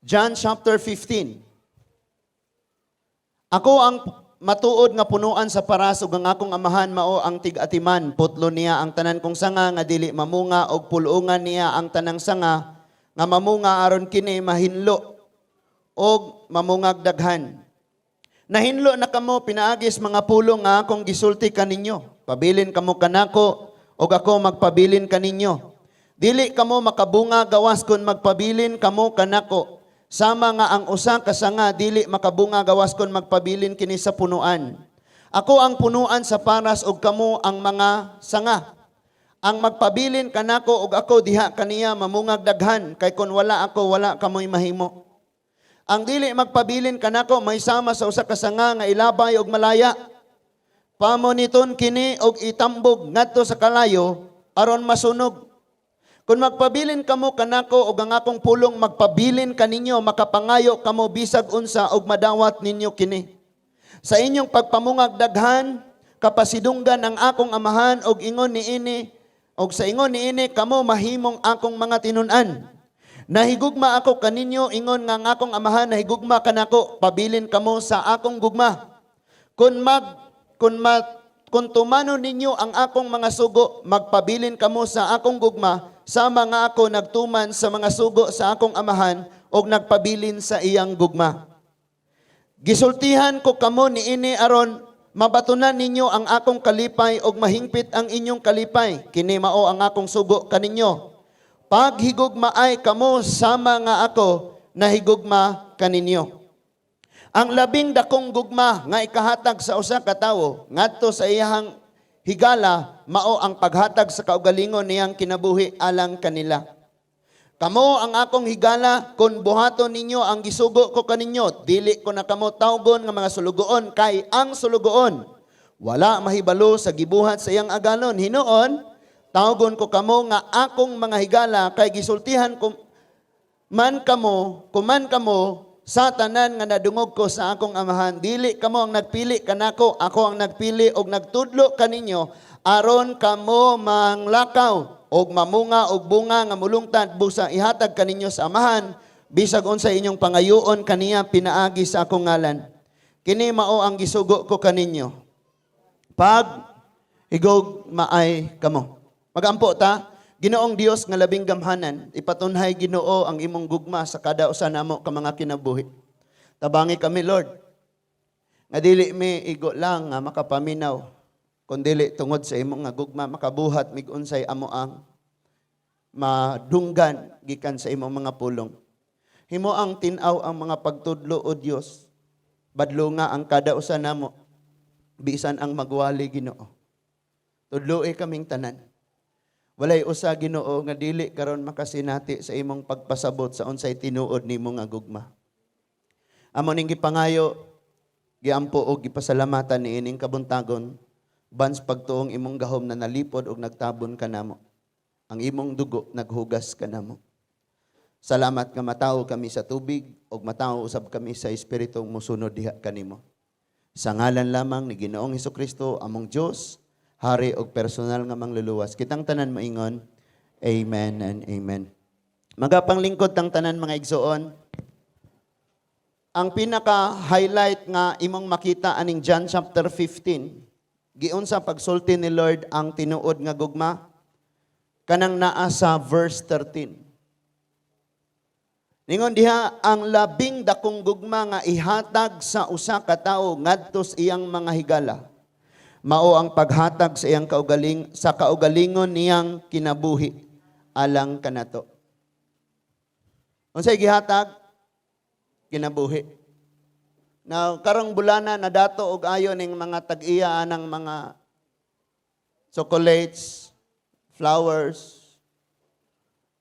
John chapter 15. "Ako ang matuod nga punuan sa paras ug ang akong Amahan mao ang tig-atiman. Putlon niya ang tanan kong sanga nga dili mamunga ug pulungan niya ang tanang sanga nga mamunga aron kini mahinlo og mamungag daghan. Nahinlo na kamo pinaagis mga pulong nga akong gisulti kaninyo. Pabilin kamo kanako ug ako magpabilin kaninyo. Dili kamo makabunga gawas kun magpabilin kamo kanako. Sama nga ang usa ka sanga dili makabunga gawas kun magpabilin kini sa punuan. Ako ang punuan sa paras ug kamo ang mga sanga. Ang magpabilin kanako ug ako diha kaniya mamungag daghan, kay kun wala ako, wala kamoy mahimo. Ang dili magpabilin kanako may sama sa usa ka sanga nga ilabay og malaya. Pamuniton kini og itambog ngadto sa kalayo aron masunog. Kung magpabilin kamo kanako ug ang akong pulong magpabilin kaninyo, makapangayo kamo bisag unsa ug madawat ninyo kini. Sa inyong pagpamungag daghan, kapasidunggan ang akong Amahan og ingon niini og sa ingon niini kamo mahimong akong mga tinun-an. Nahigugma ako kaninyo ingon nga ang akong Amahan nahigugma kanako. Pabilin kamo sa akong gugma. Kung mag kun ma, kung tumanon ninyo ang akong mga sugo, magpabilin kamo sa akong gugma, sama nga ako nagtuman sa mga sugo sa akong Amahan og nagpabilin sa iyang gugma. Gisultihan ko kamo niini aron mabatunan ninyo ang akong kalipay og mahingpit ang inyong kalipay. Kini mao ang akong sugo kaninyo. Paghigugmaay kamo sama nga ako nahigugma kaninyo." Ang labing dakong gugma nga ikahatag sa usa ka tawo ngadto sa iyang higala mao ang paghatag sa kaugalingon niyang kinabuhi alang kanila. "Kamo ang akong higala kung buhaton ninyo ang gisugo ko kaninyo. Dili ko na kamo tawgon nga mga sulugoon, kay ang sulugoon wala mahibalo sa gibuhat sa iyang agalon. Hinuon, tawgon ko kamo nga akong mga higala, kay gisultihan ko man kamo, kuman kamo sa tanan nga nadungog ko sa akong Amahan. Dili kamo ang nagpili kanako, ako ang nagpili og nagtudlo kaninyo aron kamo manglakaw og mamunga og bunga nga mulungtad, busa ihatag kaninyo sa Amahan bisag unsa inyong pangayoon kaniya pinaagi sa akong ngalan. Kini mao ang gisugo ko kaninyo. Paghigugmaay kamo." Magampo ta. Ginoong Dios nga labing gamhanan, ipatunhay, Ginoo, ang imong gugma sa kada usa namo ka mga kinabuhi. Tabangi kami, Lord, nga dili mi igo lang nga makapaminaw, kundili tungod sa imong nga gugma makabuhat mig unsay amo ang madunggan gikan sa imong mga pulong. Himo ang tin-aw ang mga pagtudlo, o Dios. Badlunga ang kada usa namo, bisan ang magwali, Ginoo. Tudloi kaming tanan. Walay usa, Ginoo, nga dili karon makasinati sa imong pagpasabot sa unsay tinuod nimo nga gugma. Amo ning gipangayo, giampo og gipasalamatan niining kabuntagon bans pagtuong imong gahom na nalipod og nagtabon kanamo. Ang imong dugo naghugas kanamo. Salamat nga matawo kami sa tubig ug matawo usab kami sa espiritong musunod diha kanimo. Sa ngalan lamang ni Ginoong Hesukristo, among Dios, Hari ug personal nga mangluluwas. Kitang tanan moingon, "Amen and amen." Magapanglingkod tang tanan, mga igsoon. Ang pinaka-highlight nga imong makita aning John chapter 15, giunsa pagsulti ni Lord ang tinuod nga gugma, kanang naa sa verse 13. Ningon diha, ang labing dakong gugma nga ihatag sa usa ka tawo ngadto sa iyang mga higala mao ang paghatag sa iyang kaugaling sa kaugalingon niyang kinabuhi alang kanato. Unsay gihatag? Kinabuhi. Now, karong bulana nadato og ayo ning mga tag-iya ng mga chocolates, flowers,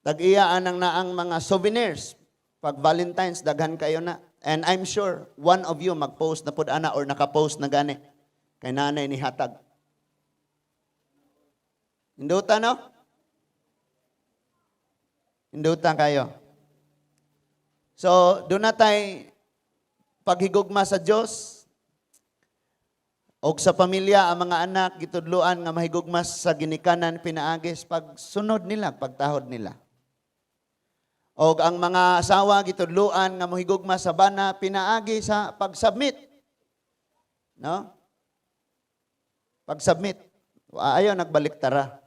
tag-iya anang naang mga souvenirs. Pag Valentine's, daghan kayo na. And I'm sure one of you mag-post na pud ana or naka-post na gani. Kay nanay ni hatag. Induta, no? Induta kayo. So, duna tay paghigugma sa Dios og sa pamilya. Ang mga anak gitudloan nga mahigugma sa ginikanan pinaagis pagsunod nila, pagtahod nila. Og ang mga asawa gitudluan nga mohigugma sa bana pinaagi sa pag-submit. No? Pag-submit. Ayaw nagbaliktara.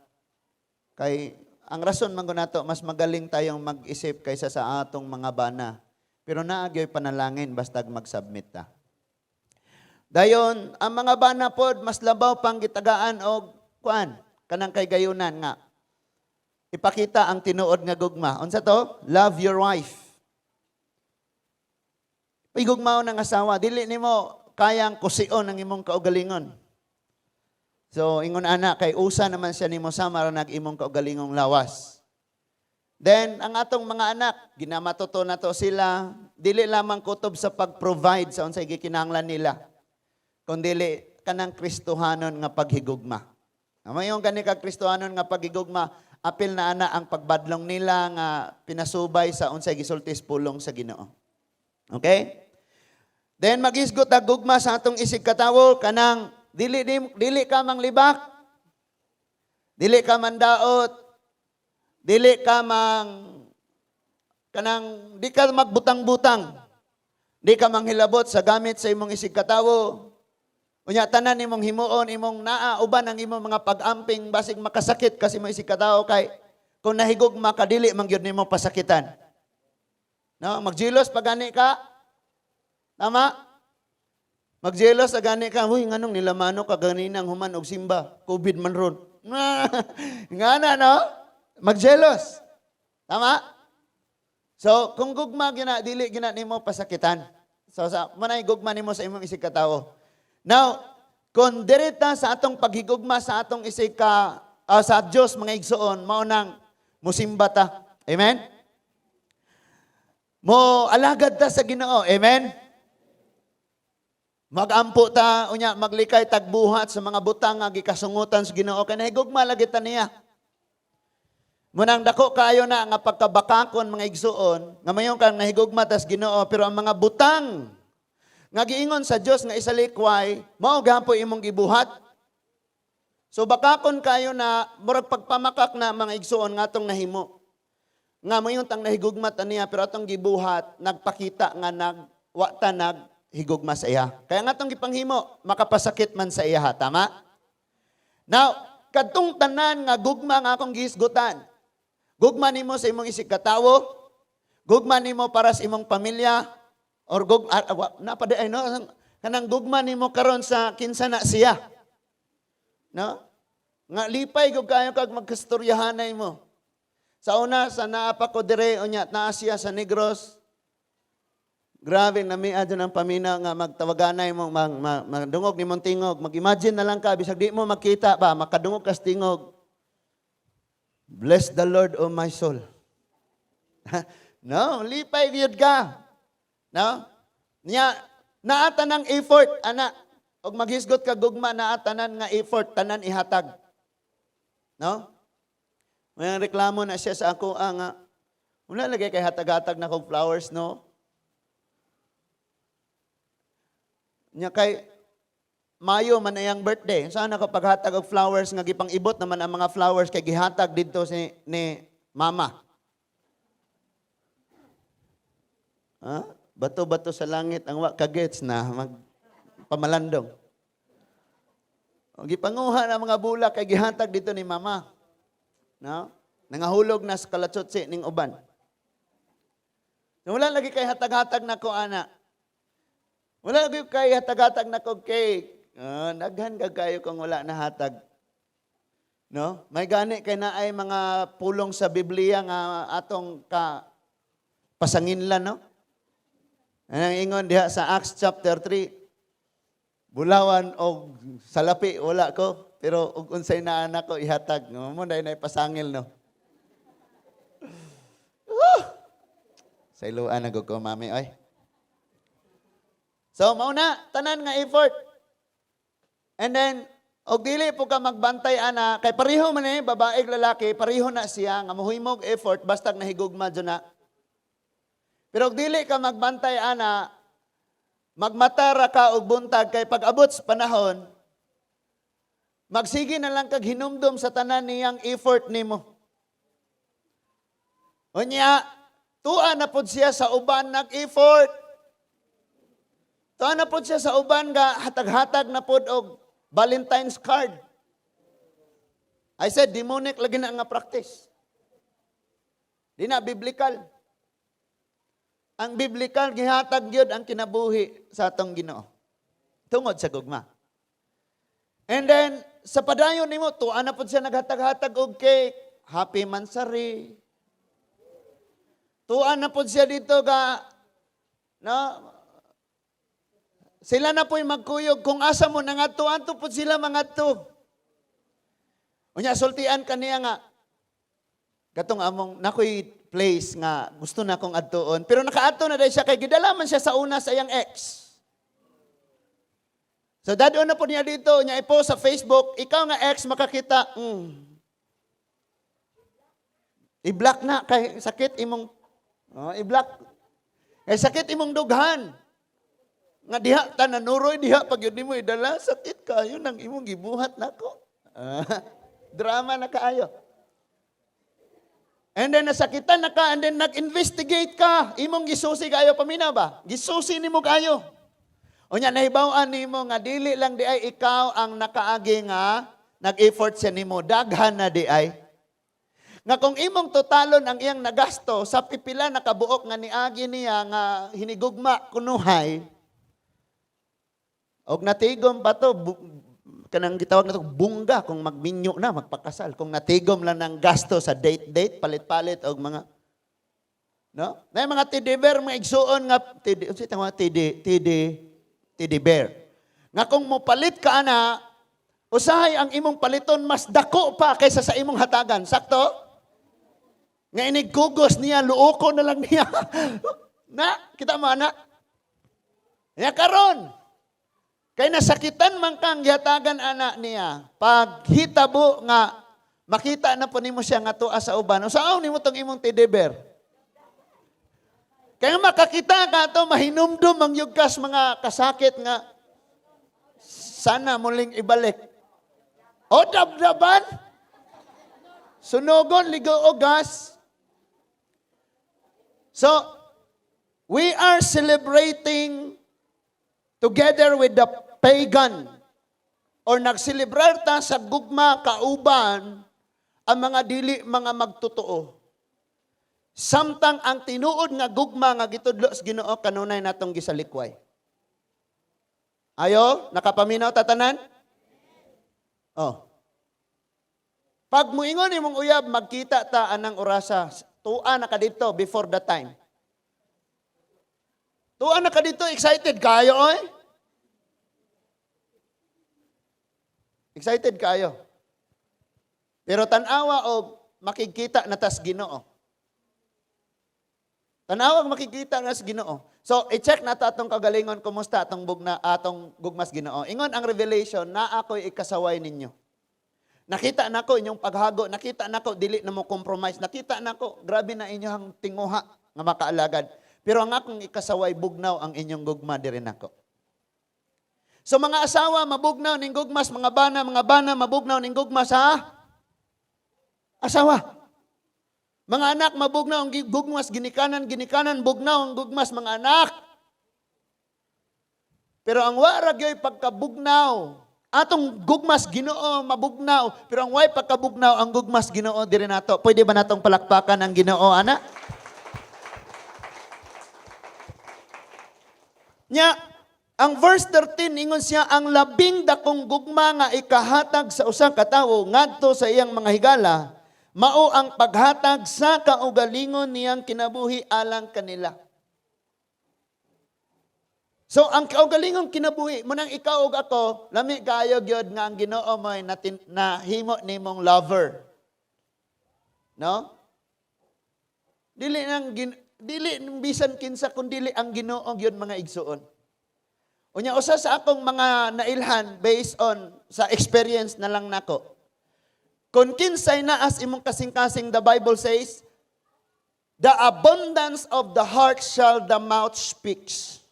Kay ang rason man gud nato, mas magaling tayong mag-isip kaysa sa atong mga bana. Pero naa gyoy panalangin bastag mag-submit ta. Dayon, ang mga bana pod mas labaw pang gitagaan og kuan, kanang kay gayunan nga ipakita ang tinuod nga gugma. Unsa to? Love your wife. Igugmaon ang asawa, dili nimo kayang kusion ang imong kaugalingon. So, ingon ana, kay usa naman siya nimo sama ra nag imong kaugalingong lawas. Then, ang atong mga anak, ginamatuto nato sila, dili lamang kutob sa pag-provide sa unsay gikinahanglan nila, kundili kanang Kristohanon nga paghigugma. Mayon gani kag Kristohanon nga paghigugma, apil na ana ang pagbadlong nila nga pinasubay sa unsay gisulti sa pulong sa Ginoo. Okay? Then maghisgot ang gugma sa atong isig katawo, kanang dili ka manglibak, dili ka mandaot, dili ka mang kanang di ka magbutang-butang. Di ka manghilabot sa gamit sa imong isig katawo. Unya tanan nimong himuon, imong naa uban ang imong mga pag-amping, basig makasakit kasi mo isig katawo, kay kung nahigugma ka, dili man gyud nimo pasakitan. No, magjealous pa gani ka. Tama? Magjealous sa gani ka, "Huy, nganong nilamano ka ganinang human og simba? COVID man ron." Nga na, no? Magjealous. Tama? So, kung gugma gina, dili gina nimo pasakitan. So, sa manay gugma nimo sa imong isig katawo. Now, kung direta sa atong paghigugma sa atong isig ka sa Dios, mga igsoon, mao nang musimba ta. Amen? Mo alagad ta sa Ginoo. Amen? Magampo ta, unya maglikay tagbuhat sa mga butang nga gikasungutan sa Ginoo kay nahigugma lagi ta niya. Munang dako kaayo na nga pagkabakakon, mga igsuon, nga mayon kang nahigugma tas Ginoo, pero ang mga butang nga giingon sa Dios nga isalikway, mao gihapon imong gibuhat. So bakakon kayo na, murag pagpamakak na, mga igsuon, nga atong nahimo. Nga mayon tang nahigugma ta niya, pero atong gibuhat nagpakita nga nag wa ta nag higugma sa iya. Kaya nga atong gipanghimo makapasakit man sa iya, tama? Now, kadtong tanan nga gugma nga akong gihisgutan. Gugma nimo sa imong isig katawo, gugma nimo para sa imong pamilya, or na pa di ay, no, kanang gugma nimo karon sa kinsa na siya. No? Nga lipay gud kayo kag magkastoryahanay mo. Sa una, sa naa pa ko dire, unya naa siya sa Negros. Grabe, nami adyo ng paminaw nga magtawaganay mo, magdungog ni mong tingog. Mag-imagine na lang ka, bisag di mo makita ba, makadungog kas tingog. "Bless the Lord, O my soul." No, lipay gyud ka. No? Nya, naa tanang effort, ana. Og maghisgot ka gugma, naa tanan nga effort, tanan ihatag. No? May reklamo na siya sa ako, nga, "Wala lagi kay hatag-hatag na kog flowers, no?" Nya kay Mayo man iyang birthday. Sana ko paghatag og flowers nga gipang-ibot naman ang mga flowers kay gihatag didto si ni mama. Ha? Bato-bato sa langit ang wa kagets na mag pamalandong. O, gipanguha na mga bulak kay gihatag dito ni mama. No? Nangahulog na sa kalatsotsi ning uban. So, wala lagi kay hatag-hatag na ko ana. Wala lagi kay hatag-hatag na ko cake. Ah, daghan ka kayo kung wala na hatag. No? May gani kay naay mga pulong sa Biblia nga atong ka pasanginlan, no? Anang ingon diha sa Acts chapter 3, "Bulawan og salapi wala ko, pero og unsay naa nako ihatag." No, mo dai nay pasangil, no. Sayloan na gud ko, mami, oy. So mao na tanan nga effort. And then og dili po ka magbantay ana, kay pareho man eh babae ug lalaki, pareho na siya nga mohimog effort basta nahigugma jud na. Pero og dili ka magbantay ana, magmata ra ka og buntag, kay pag abot sa panahon, magsige na lang kag hinumdum sa tanan niyang effort nimo. Unya, Tuwa na pod siya sa uban nag-effort. Tuwa na pod siya sa uban ga hatag-hatag na pod og Valentine's card. I said, demonic lagi na nga practice. Di na biblical. Ang biblical, gihatag gyud ang kinabuhi sa atong Ginoo tungod sa gugma. And then, sa padayon nimo, tuwa na pod siya naghatag-hatag og cake. Happy mansari. Tuwa na pod siya dito ga, no? Sila na po'y magkuyog. Kung asa mo nangadto, anto pod sila mangadto. Unya, sultian kaniya nga, katong among, nakoy place nga gusto na akong adtuon. Pero nakaadto na dahil siya kay gidala man siya sa una sa iyang ex. So dadon na po niya dito, niya i-post sa Facebook, ikaw nga ex makakita, I-block na kay sakit imong, oh, i-block. Kay sakit imong dughan. Nga diha ta nanuroy diha pag yun nimo idala, sakit kayo nang imong gibuhat nako. Ah, drama na kaayo. And then nasakitan na ka and then nag-investigate ka. Imong gisusi kayo, paminaw ba? Gisusi nimo kayo. Unya nahibaw-an nimo nga dili lang di ay ikaw ang nakaagi nga nag-effort siya nimo, daghan na di ay. Nga kung imong totalon ang iyang nagasto sa pipila na kabuok nga niagi niya nga hinigugma kunuhay, og natigom pa to, kanang gitawag na to bungga kung magminyo na magpakasal kung natigom lang ng gasto sa date date, palit-palit og mga, no, na mga teddy bear, mga igsuon nga teddy, unsa tawag, teddy teddy teddy bear nga kung mopalit ka ana, usahay ang imong paliton mas dako pa kaysa sa imong hatagan. Sakto nga inig kugos niya, luoko na lang niya na kita mo ana. Ya karon kay nasakitan man kang gihatagan ana niya, pag hitabo nga makita na po nimo siya nga tuwa sa uban, usaon nimo tong imong teddy bear? Kaya makakita ka to, mahinumdum ang yugkas mga kasakit nga sana muling ibalik. O dabdaban, sunogon, ligo o gas. So, we are celebrating together with the pagan or nagselebrar ta sa gugma kauban ang mga dili mga magtotoo. Samtang ang tinuod nga gugma nga gitudlo sa Ginoo kanunay natong gisalikway. Ayo, nakapaminaw ta tanan? Oh. Pag muingon imong uyab, magkita ta anang orasa, tua na ka dito before the time. Tua na ka dito, excited kayo oy. Excited kayo. Pero tan-awa og makikita na tas Ginoo. Tanawag makikita na sa Ginoo. So, i-check na ta atong kagalingon kumusta atong bugna atong gugmas Ginoo. Ingon ang Revelation na ako'y ikasaway ninyo. Nakita nako inyong paghago, nakita nako dili na mo compromise, nakita nako grabe na inyong tinguha nga makaalagad. Pero ang akong ikasaway, bugnaw ang inyong gugma diri nako. So mga asawa mabugnaw ning gugmas, mga bana mabugnaw ning gugma sa asawa. Mga anak mabugnaw ang gugmas ginikanan, ginikanan bugnaw ang gugmas mga anak. Pero ang wara gyoy pagkabugnaw, atong gugmas Ginoo mabugnaw, pero ang way pagkabugnaw ang gugmas Ginoo diri nato. Pwede ba natong palakpakan ang Ginoo ana? Nya, ang verse 13 ingon siya ang labing dakong gugma nga ikahatag sa usa ka tawo ngadto sa iyang mga higala mao ang paghatag sa kaugalingon niyang kinabuhi alang kanila. So ang kaugalingong kinabuhi mo nang ikaw ug ako, lami kaayo gyud nga ang Ginoo mo'y nahimo nimong lover. No? Dili bisan kinsa kun dili ang Ginoo gyud, mga igsuon. Unya usa sa akong mga nailhan based on sa experience na lang nako. Kung kinsay naas imong kasing-kasing, the Bible says, "The abundance of the heart shall the mouth speaks."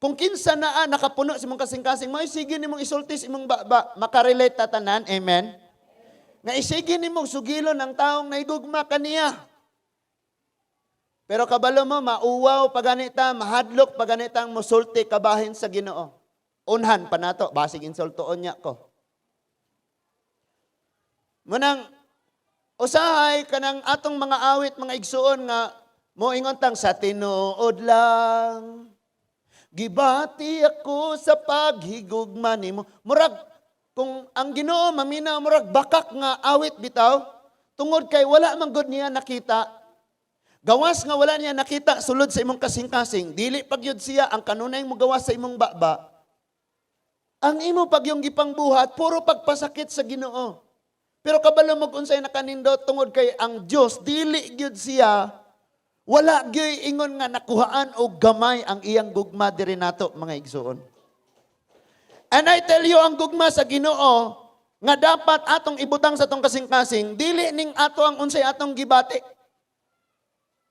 Kung kinsa naa nakapuno sa imong kasing-kasing, mo sige nimong isulti sa imong baba, makarelate ta tanan, amen? Nga isige nimong sugilon ang taong naigugma kaniya. Pero kabalo mo, mauwaw pa ganita, mahadlok pa ganitang musulti kabahin sa Ginoo. Unhan pa nato, basig insultoon niya ko. Munang usahay kanang atong mga awit, mga igsuon nga moingon tang sa tinuod lang. Gibati ako sa paghigugma nimo. Murag kung ang Ginoo maminaw, murag bakak nga awit bitaw, tungod kay wala man gud niya nakita. Gawas nga wala niya nakita sulod sa imong kasing-kasing, dili pagyud siya ang kanunay mo gawas sa imong baba. Ang imo pagyong gipangbuhat, puro pagpasakit sa Ginoo. Pero kabalo mo unsay nakanindot, tungod kay ang Dios dili gyud siya, wala gyud ingon nga nakuhaan og gamay ang iyang gugma diri nato, mga igsuon. And I tell you, ang gugma sa Ginoo nga dapat atong ibutang sa atong kasing-kasing, dili ning ato ang unsay atong gibati.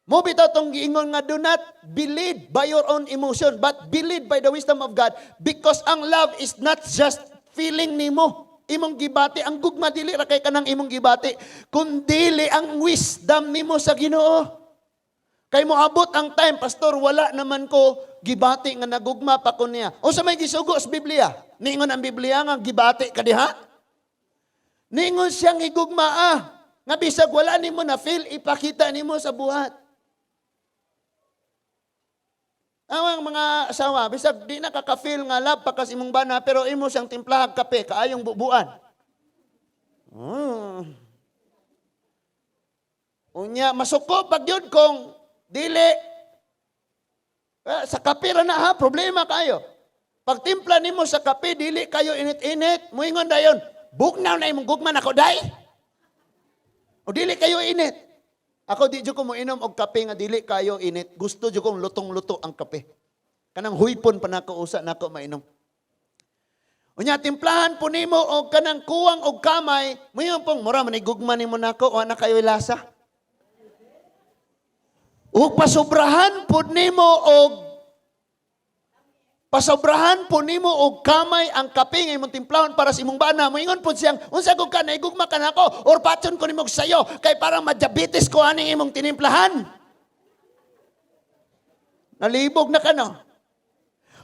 Mo bitaw tong giingon nga do not be led by your own emotion, but be led by the wisdom of God, because ang love is not just feeling nimo imong gibati. Ang gugma dili ra kay kanang imong gibati, kundili ang wisdom nimo sa Ginoo. Kay moabot ang time, "Pastor, wala naman ko gibati nga nagugma pa ko niya." O sa may gisugo sa Biblia? Niingon ang Biblia nga gibati ka diha? Niingon siyang higugma ah. Nga bisag wala nimo na feel, ipakita nimo sa buhat. Awang mga asawa, bisag di na ka-feel nga love pa kas imong bana, pero imo siyang timplahag kape, kaayong bubuan. Unya, masuko pag yun kung dili. Eh, sa kape ra na ha, problema kayo. Pagtimpla nimo sa kape, dili kayo init-init, muingon dayon, "Bugnaw na imong gugma nako, day." O dili kayo init. Ako, di jud ko moinom og kape nga dili kayo init. Gusto jud kong lutong-luto ang kape. Kanang huypon pa nako usa nako mainom. Unya timplahan po nimo og kanang kuwang og kamay, muingon pong mura man gugma nimo nako, wa na kayo lasa. Ug pasobrahan po nimo og kamay ang kape nga imong timplahon para sa imong bana. Moingon po siyang, "Unsa gud ka, naigugma ka nako or patyon ko nimo sayo kay parang madiabetes ko aning imong tinimplahan?" Nalibog na ka, no?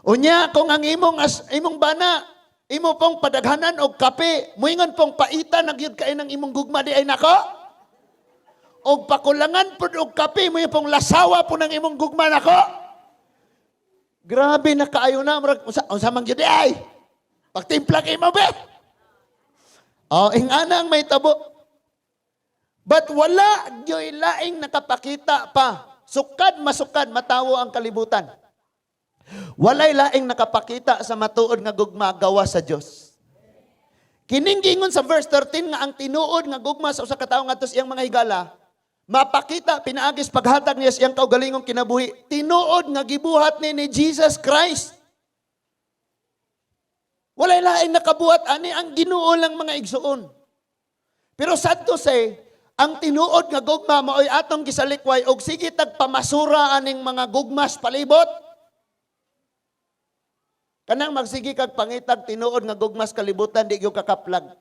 Unya kung ang imong bana imo pong padaghanan og kape, moingon pong paita na gyud kay ng imong gugma di ay nako. Og pakulangan pud og kape, moingon pong lasawa po ng imong gugma nako. Grabe na kaayo na murag unsa man gyud ay. Pagtimpla kay mo be. Oh, ingana ang may tabo. But wala gyoy laing nakapakita pa. Sukad masukad matawo ang kalibutan. Walay laing nakapakita sa matuod nga gugma gawas sa Dios. Kining giingon sa verse 13 nga ang tinuod nga gugma sa usa ka tawo ngadto sa iyang mga higala mapakita pinaagis paghatag niya sa iyang kaugalingong kinabuhi. Tinuod nga gibuhat ni Jesus Christ. Walay laing nakabuhat ani, ang Ginoo lang, mga igsuon. Pero sad to say, ang tinuod nga gugma maoy atong gisalikway og sige tag pamasura aning mga gugmas palibot. Kanang magsige kag pangitag tinuod nga gugmas kalibutan, di gyud kakaplag.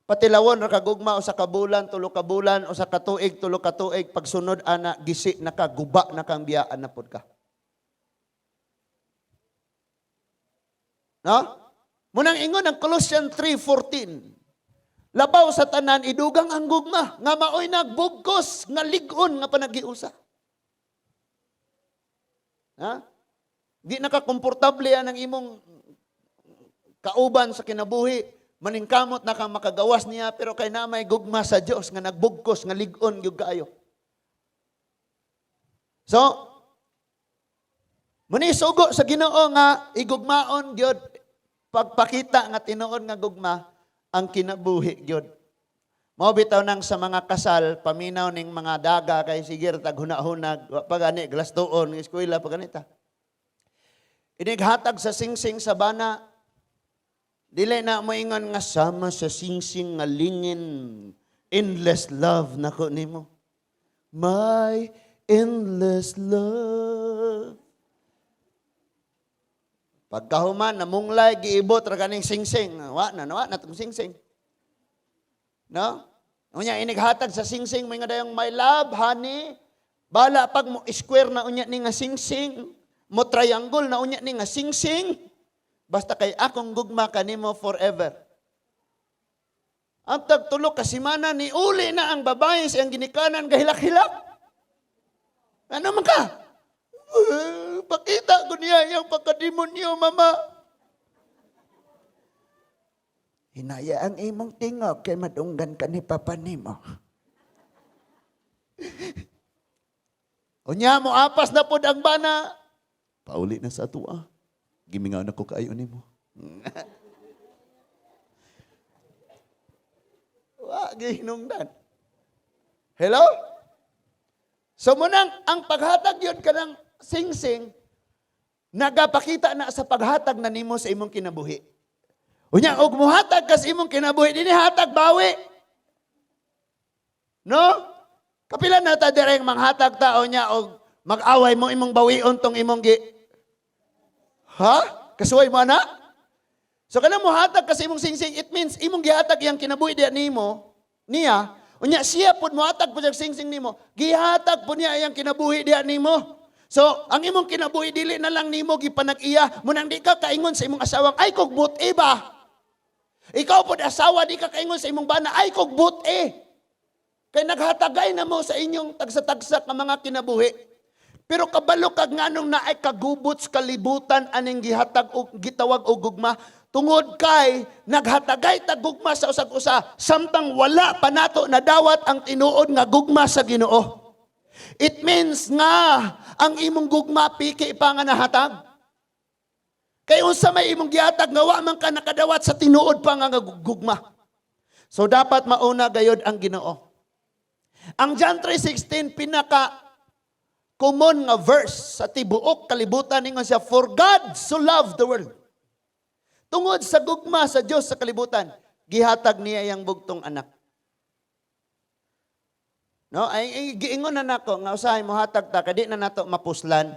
Patilawon ra ka gugma 1 ka bulan, 3 ka bulan, 1 ka tuig, 3 ka tuig, pagsunod ana gisi na ka, guba na kang biyaan na pud ka. No? Munang ingon ang Colossians 3:14. Labaw sa tanan, idugang ang gugma nga maoy nagbugkos nga lig-on nga panagiusa. Ha? Di nakakomportable ang imong kauban sa kinabuhi. Maningkamot na kang makagawas niya, pero kay na may gugma sa Dios nga nagbugkos nga lig-on gyud kaayo. So, muni sugo sa Ginoo nga igugmaon gyud, pagpakita nga tinuod nga gugma ang kinabuhi gyud. Mao bitaw nang sa mga kasal, paminaw ning mga daga kay sige tag huna-hunag, wa pa gani glastuon ng eskwela pa ganita. Inighatag sa singsing sa bana, dili na mo ingon nga sama sa singsing nga lingin, endless love nako nimo. My endless love. Pagkahuman, namunglay, giibot ra ganing singsing. Wa na tong singsing. No? Unya inighatag sa singsing, may nga dayong my love, honey. Bala pag mo square na unya ni nga singsing, mo triangle na unya ni nga singsing, basta kay akong gugma kanimo forever. Ang tagtulo ka semana, ni uli na ang babae sa iyang ginikanan, gahilak-hilak. Ano man ka? "Eh, pakita ko niya iyang pagkademonyo, mama." "Hinaya ang imong tingog kay madunggan ka ni papa nimo." Unya mo apas na pod ang bana. "Pauli na sa atua. Gimingaw na ko kaayo nimo." Wa gihinungdan. Hello? So munang ang paghatag yun kanang singsing nagapakita na sa paghatag na nimo sa imong kinabuhi. Unya og muhatag ka sa imong kinabuhi, dinhi hatag bawi. No? Kapila na ta direng manghatag ta unya og mag-away mo, imong bawion tong imong gi. Ha? Kasuway mo ana? So kanang muhatag ka sa imong singsing, it means imong gihatag iyang kinabuhi diya nimo, niya, unya siya pud muhatag pud siyang singsing nimo, gihatag pud niya iyang kinabuhi diya nimo. So, ang imong kinabuhi dili na lang nimo gipanag-iya, munang di ka kaingon sa imong asawang, "Ay kog buti ba?" Ikaw pud asawa, di ka kaingon sa imong bana, "Ay kog buti." Kay naghatagay na mo sa inyong tagsa-tagsa nga mga kinabuhi. Pero kabalo kag nganong naay kagubot sa kalibutan aning gihatag og gitawag og gugma, tungod kay naghatagay ta gugma sa usag usa samtang wala pa nato nadawat ang tinuod nga gugma sa Ginoo. It means nga ang imong gugma piki pa nga nahatag. Kay unsa may imong gihatag nga wa man ka nakadawat sa tinuod pa nga gugma? So dapat mauna gayod ang Ginoo. Ang John 3:16, pinaka common nga verse sa tibuok kalibutan, ingon siya, "For God so loved the world." Tungod sa gugma sa Dios sa kalibutan, gihatag niya iyang bugtong anak. No, ay giingon na nako nga usahay mohatag ta kay di na nato mapuslan.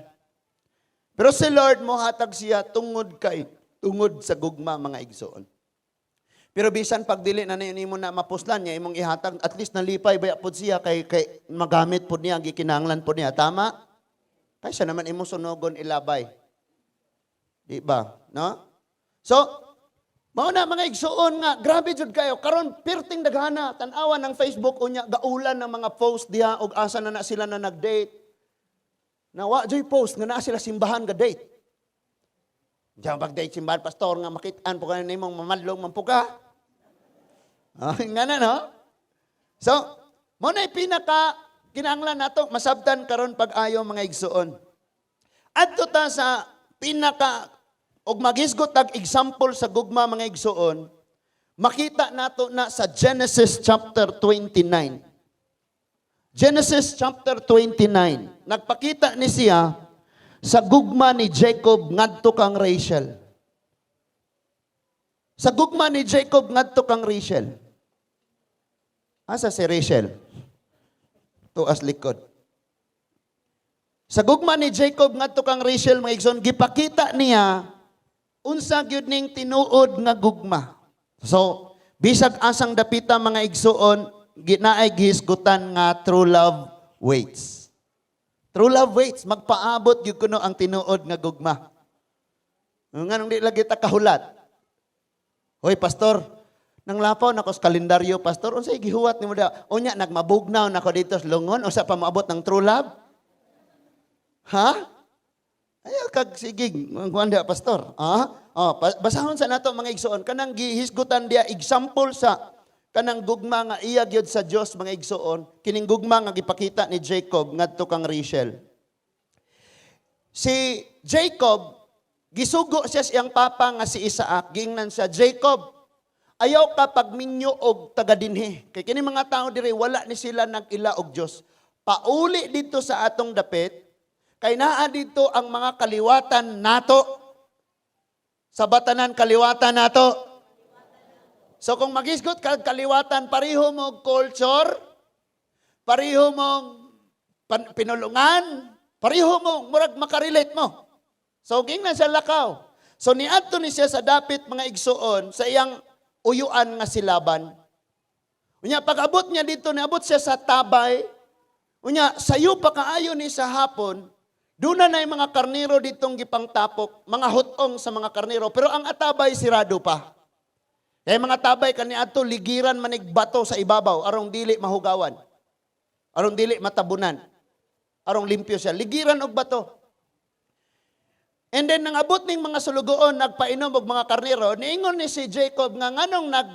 Pero si Lord, mohatag siya tungod sa gugma, mga igsoon. Pero bisan pag dili na nimo na mapuslan niya imong ihatag, at least nalipay baya pud siya kay magamit pud niya, gikinahanglan pud niya, tama? Kaysa naman imong sunogon ilabay. Di ba? No? So, mao na, mga igsuon, nga grabe jud kayo karon, pirting daghana, tan-awan ng Facebook unya, gaulan ng mga post diha og asa na na sila na nag-date. Na wa joy post nga naa sila simbahan ga date. Diyan pag-date simbahan, pastor, nga makit-an po kayo nimong mamadlong man po ka. Ah, nga na, no? So, mao na pinaka kinahanglan nato masabtan karon pag-ayo, mga igsuon. Adto ta sa pinaka og maghisgot tag example sa gugma, mga igsuon, makita nato na sa Genesis chapter 29. Genesis chapter 29. Nagpakita ni siya sa gugma ni Jacob ngadto kang Rachel. Sa gugma ni Jacob ngadto kang Rachel. Asa si Rachel? Tuas likod. Sa gugma ni Jacob ngadto kang Rachel, mga igsoon, gipakita niya unsa gyud ning tinuod nga gugma. So, bisag asang dapita, mga igsuon, ginaay gihisgutan nga true love waits. True love waits, magpaabot gyud kuno ang tinuod nga gugma. Nganong di lagi ta kahulat? "Hoy pastor, nang lapaw nako sa kalendaryo, pastor, unsay gihuwat nimo da? Unya nagmabugnaw nako dito sa lungon, unsa pa moabot ng true love?" Ha? Ayaw kag sigig, kuan diha, pastor. Ah? Oh, basahon sa nato, mga igsuon, kanang gihisgutan diya example sa kanang gugma nga iya gyud sa Dios, mga igsuon, kining gugma nga gipakita ni Jacob ngadto kang Rachel. Si Jacob, gisugo siya sa iyang papa nga si Isaac, giingnan siya, "Jacob, ayaw ka pagminyo og taga dinhi. Kay kini mga tao diri, wala ni sila nag-ila og Dios. Pauli dito sa atong dapit, kay naa dito ang mga kaliwatan nato." Sa batanan, kaliwatan nato. So kung magisgot ka kaliwatan, pareho mo culture, pareho mong pinulungan, pareho mo, murag makarelate mo. So gingnan siya, "Lakaw." So niadto ni siya sa dapit, mga igsuon, sa iyang uyuan nga si Laban. Unya pag-abot niya dito, niabot siya sa tabay. Unya, sayo pa kaayo ni sa hapon, duna na yung mga karnero ditong gipangtapok, mga hutong sa mga karnero, pero ang atabay sirado pa. Kaya mga tabay kaniadto ligiran manig bato sa ibabaw arong dili mahugawan. Arong dili matabunan. Arong limpyo siya. Ligiran og bato. And then nang abot ning mga sulugoon nagpainom og mga karnero, niingon ni si Jacob nga nganong nag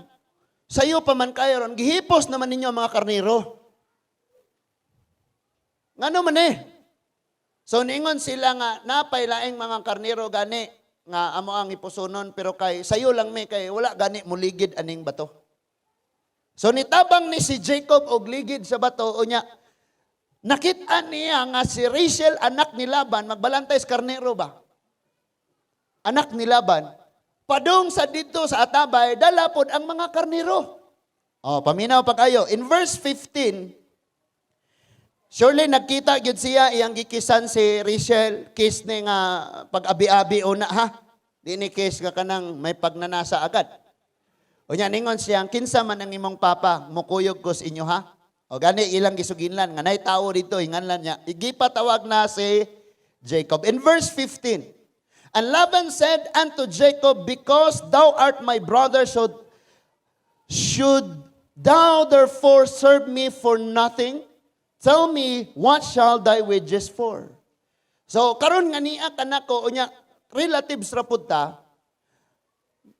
sayo pa man kayo ron, gihipos naman ninyo ang mga karnero. Ngano man eh? So niingon sila nga napay laing mga karnero gani nga amo ang ipusonon, pero kay sayo lang mi kay wala gani muligid aning bato. So nitabang ni si Jacob og ligid sa bato, unya nakita niya nga si Rachel, anak ni Laban, magbalantay sa karnero ba? Anak ni Laban padung sa didto sa atabay, dala pod ang mga karnero. Oh, paminaw pa kayo. In verse 15, surely nagkita gyud siya, iyang gikisan si Rachel, kiss ni nga pag-abi-abi una ha. Di ni kiss nga kanang may pagnanasa agad. Unya ningon siya, "Kinsa man ang imong papa, mukuyog ko sa inyo ha." O gani ilang gisuginlan nga nay tawo dito, inganlan niya. Igipatawag na si Jacob. In verse 15, "And Laban said unto Jacob, 'Because thou art my brother, should thou therefore serve me for nothing? Tell me, what shall thy wages for?'" So, karon nga niya kanako, unya, relatives ra pud ta,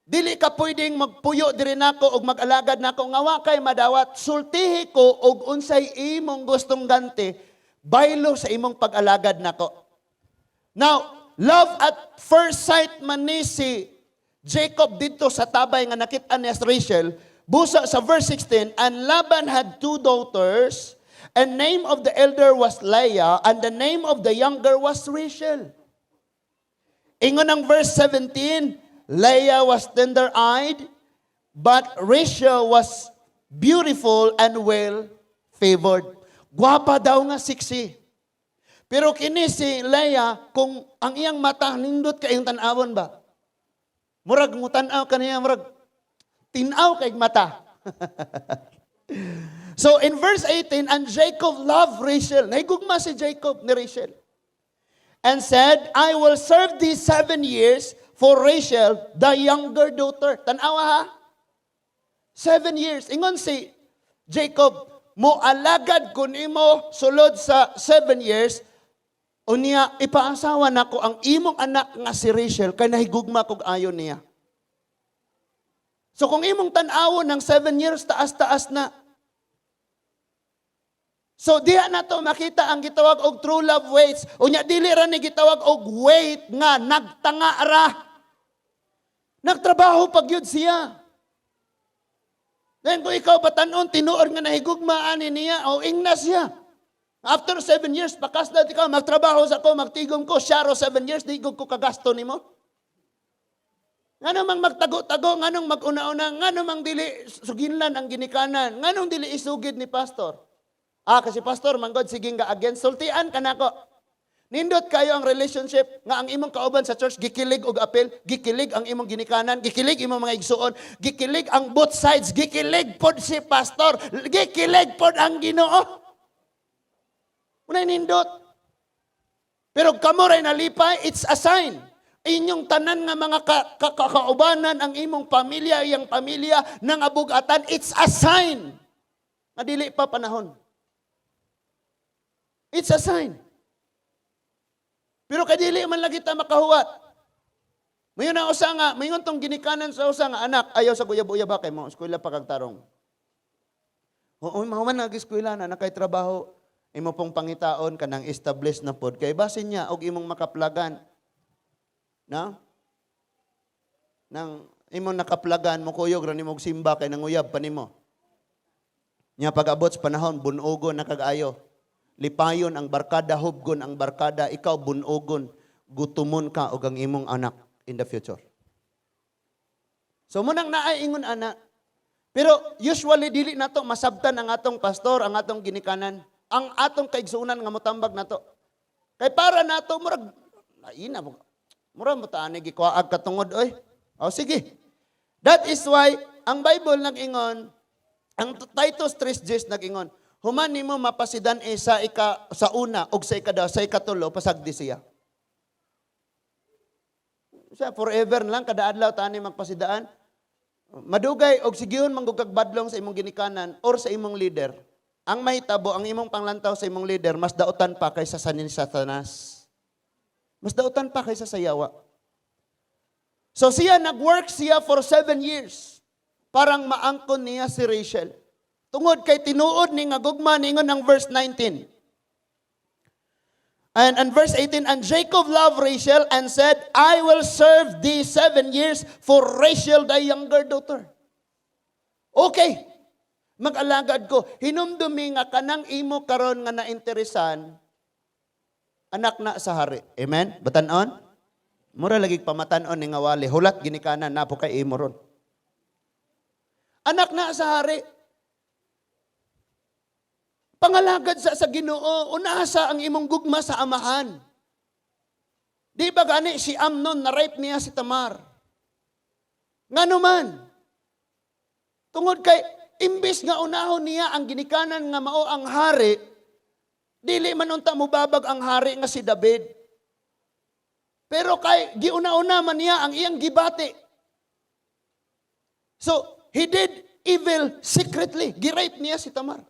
dili ka pwedeng magpuyo diri nako og mag-alagad nako nga wa kay madawat. Sultihi ko og unsay imong gustong ganti baylo sa imong pag-alagad nako. Now, love at first sight man ni si Jacob dito sa tabay nga nakita niya si Rachel. Busa sa verse 16, "And Laban had two daughters, and name of the elder was Leah, and the name of the younger was Rachel." Ingon ang verse 17, "Leah was tender-eyed, but Rachel was beautiful and well favored." Gwapa daw nga sexy. Pero kini si Leah, kung ang iyang mata nindot kayong tan-awon ba? Murag mo tan-aw kaniya, murag tinaw kay mata. So in verse 18, "And Jacob loved Rachel." Nahigugma si Jacob ni Rachel. "And said, 'I will serve thee 7 years for Rachel, the younger daughter.'" Tanawa ha? 7 years. Ingon si Jacob, "Mo alagad ko nimo sulod sa 7 years, unya ipaasawa nako ang imong anak nga si Rachel kay nahigugma kog ayon niya." So kung imong tan-awon ng 7 years, taas-taas na. So diha na to makita ang gitawag og true love waits. Unya dili ra ni gitawag og wait nga nagtanga ra. Nagtrabaho pag yun siya. Then kung ikaw batanon, tinuod nga nahigugma ani niya o ingna siya. After 7 years, pakasla ikaw, magtrabaho sa ko, magtigom ko, syaro 7 years, di ko kagasto nimo. Ngano mang magtago-tago, nganong mag-una-una, ngano mang dili suginlan ang ginikanan, nganong dili isugid ni pastor? Ah, kasi pastor, manggod sige nga against, sultian ka nako. Nindot kayo ang relationship nga ang imong kauban sa church gikilig og apel, gikilig ang imong ginikanan, gikilig imong mga igsuon, gikilig ang both sides, gikilig pod si pastor, gikilig pod ang Ginoo. Unay nindot. Pero kamo ray nalipay, it's a sign. Inyong tanan nga mga kaubanan, ang imong pamilya, iyang pamilya, nang abugatan, it's a sign. Nga dili pa panahon. It's a sign. Pero kadili man lagi ta makahuwat. Mayon na usa nga, mayon tong ginikanan sa usa nga anak, "Ayaw sa guyab-uyab ba kay mo eskwela pa kag tarong." Oo, mahuman nag eskwela na nakay trabaho, imo pong pangitaon kanang established na pod kay basin niya og imong makaplagan. Na? Nang imong nakaplagan mo kuyog ra nimo og simba kay nanguyab pa nimo. Nya pag-abot sa panahon bunogon na kag-ayo. Lipayon ang barkada, hubgon ang barkada, ikaw bunogon, gutumon ka og ang imong anak in the future. So munang naay ingon ana. Pero usually dili nato masabtan ang atong pastor, ang atong ginikanan, ang atong kaigsuonan nga motambag nato. Kay para nato murag ina murag mo taani gikuaag katungod oy. O sige. That is why ang Bible nag-ingon, ang Titus 3:10 nag-ingon, Human nimo mapasidan eh sa una og sa ikadaw, sa ikatulo, pasagdi siya. Siya forever na lang kada adlaw tani magpasidaan. Madugay og sigihon man gud kag badlong sa imong ginikanan or sa imong leader. Ang mahitabo, ang imong panglantaw sa imong leader mas dautan pa kaysa sa ni Satanas. Mas dautan pa kaysa sa yawa. So siya, nag-work siya for 7 years. Parang maangkon niya si Rachel. Tungod kay tinuod ni nga gugma, ningon ang verse 19. And verse 18, "And Jacob loved Rachel and said, 'I will serve thee 7 years for Rachel thy younger daughter.'" Okay. Mag-alagad ko. Hinumdumi nga kanang imo karon nga nainteresan, anak na sa hari. Amen? Batanon? Mura lagi pamatanon ni nga wali. Hulat ginikanan na po kay imo ron. Anak na sa hari. Pangalagad sa Ginoo, unasa ang imong gugma sa amahan. Di ba gani si Amnon, na-rape niya si Tamar? Ngano man? Tungod kay imbis nga unahon niya ang ginikanan nga mao ang hari, dili man unta mubabag ang hari nga si David. Pero kay giuna-una man niya ang iyang gibati. So, he did evil secretly. Gi-rape niya si Tamar.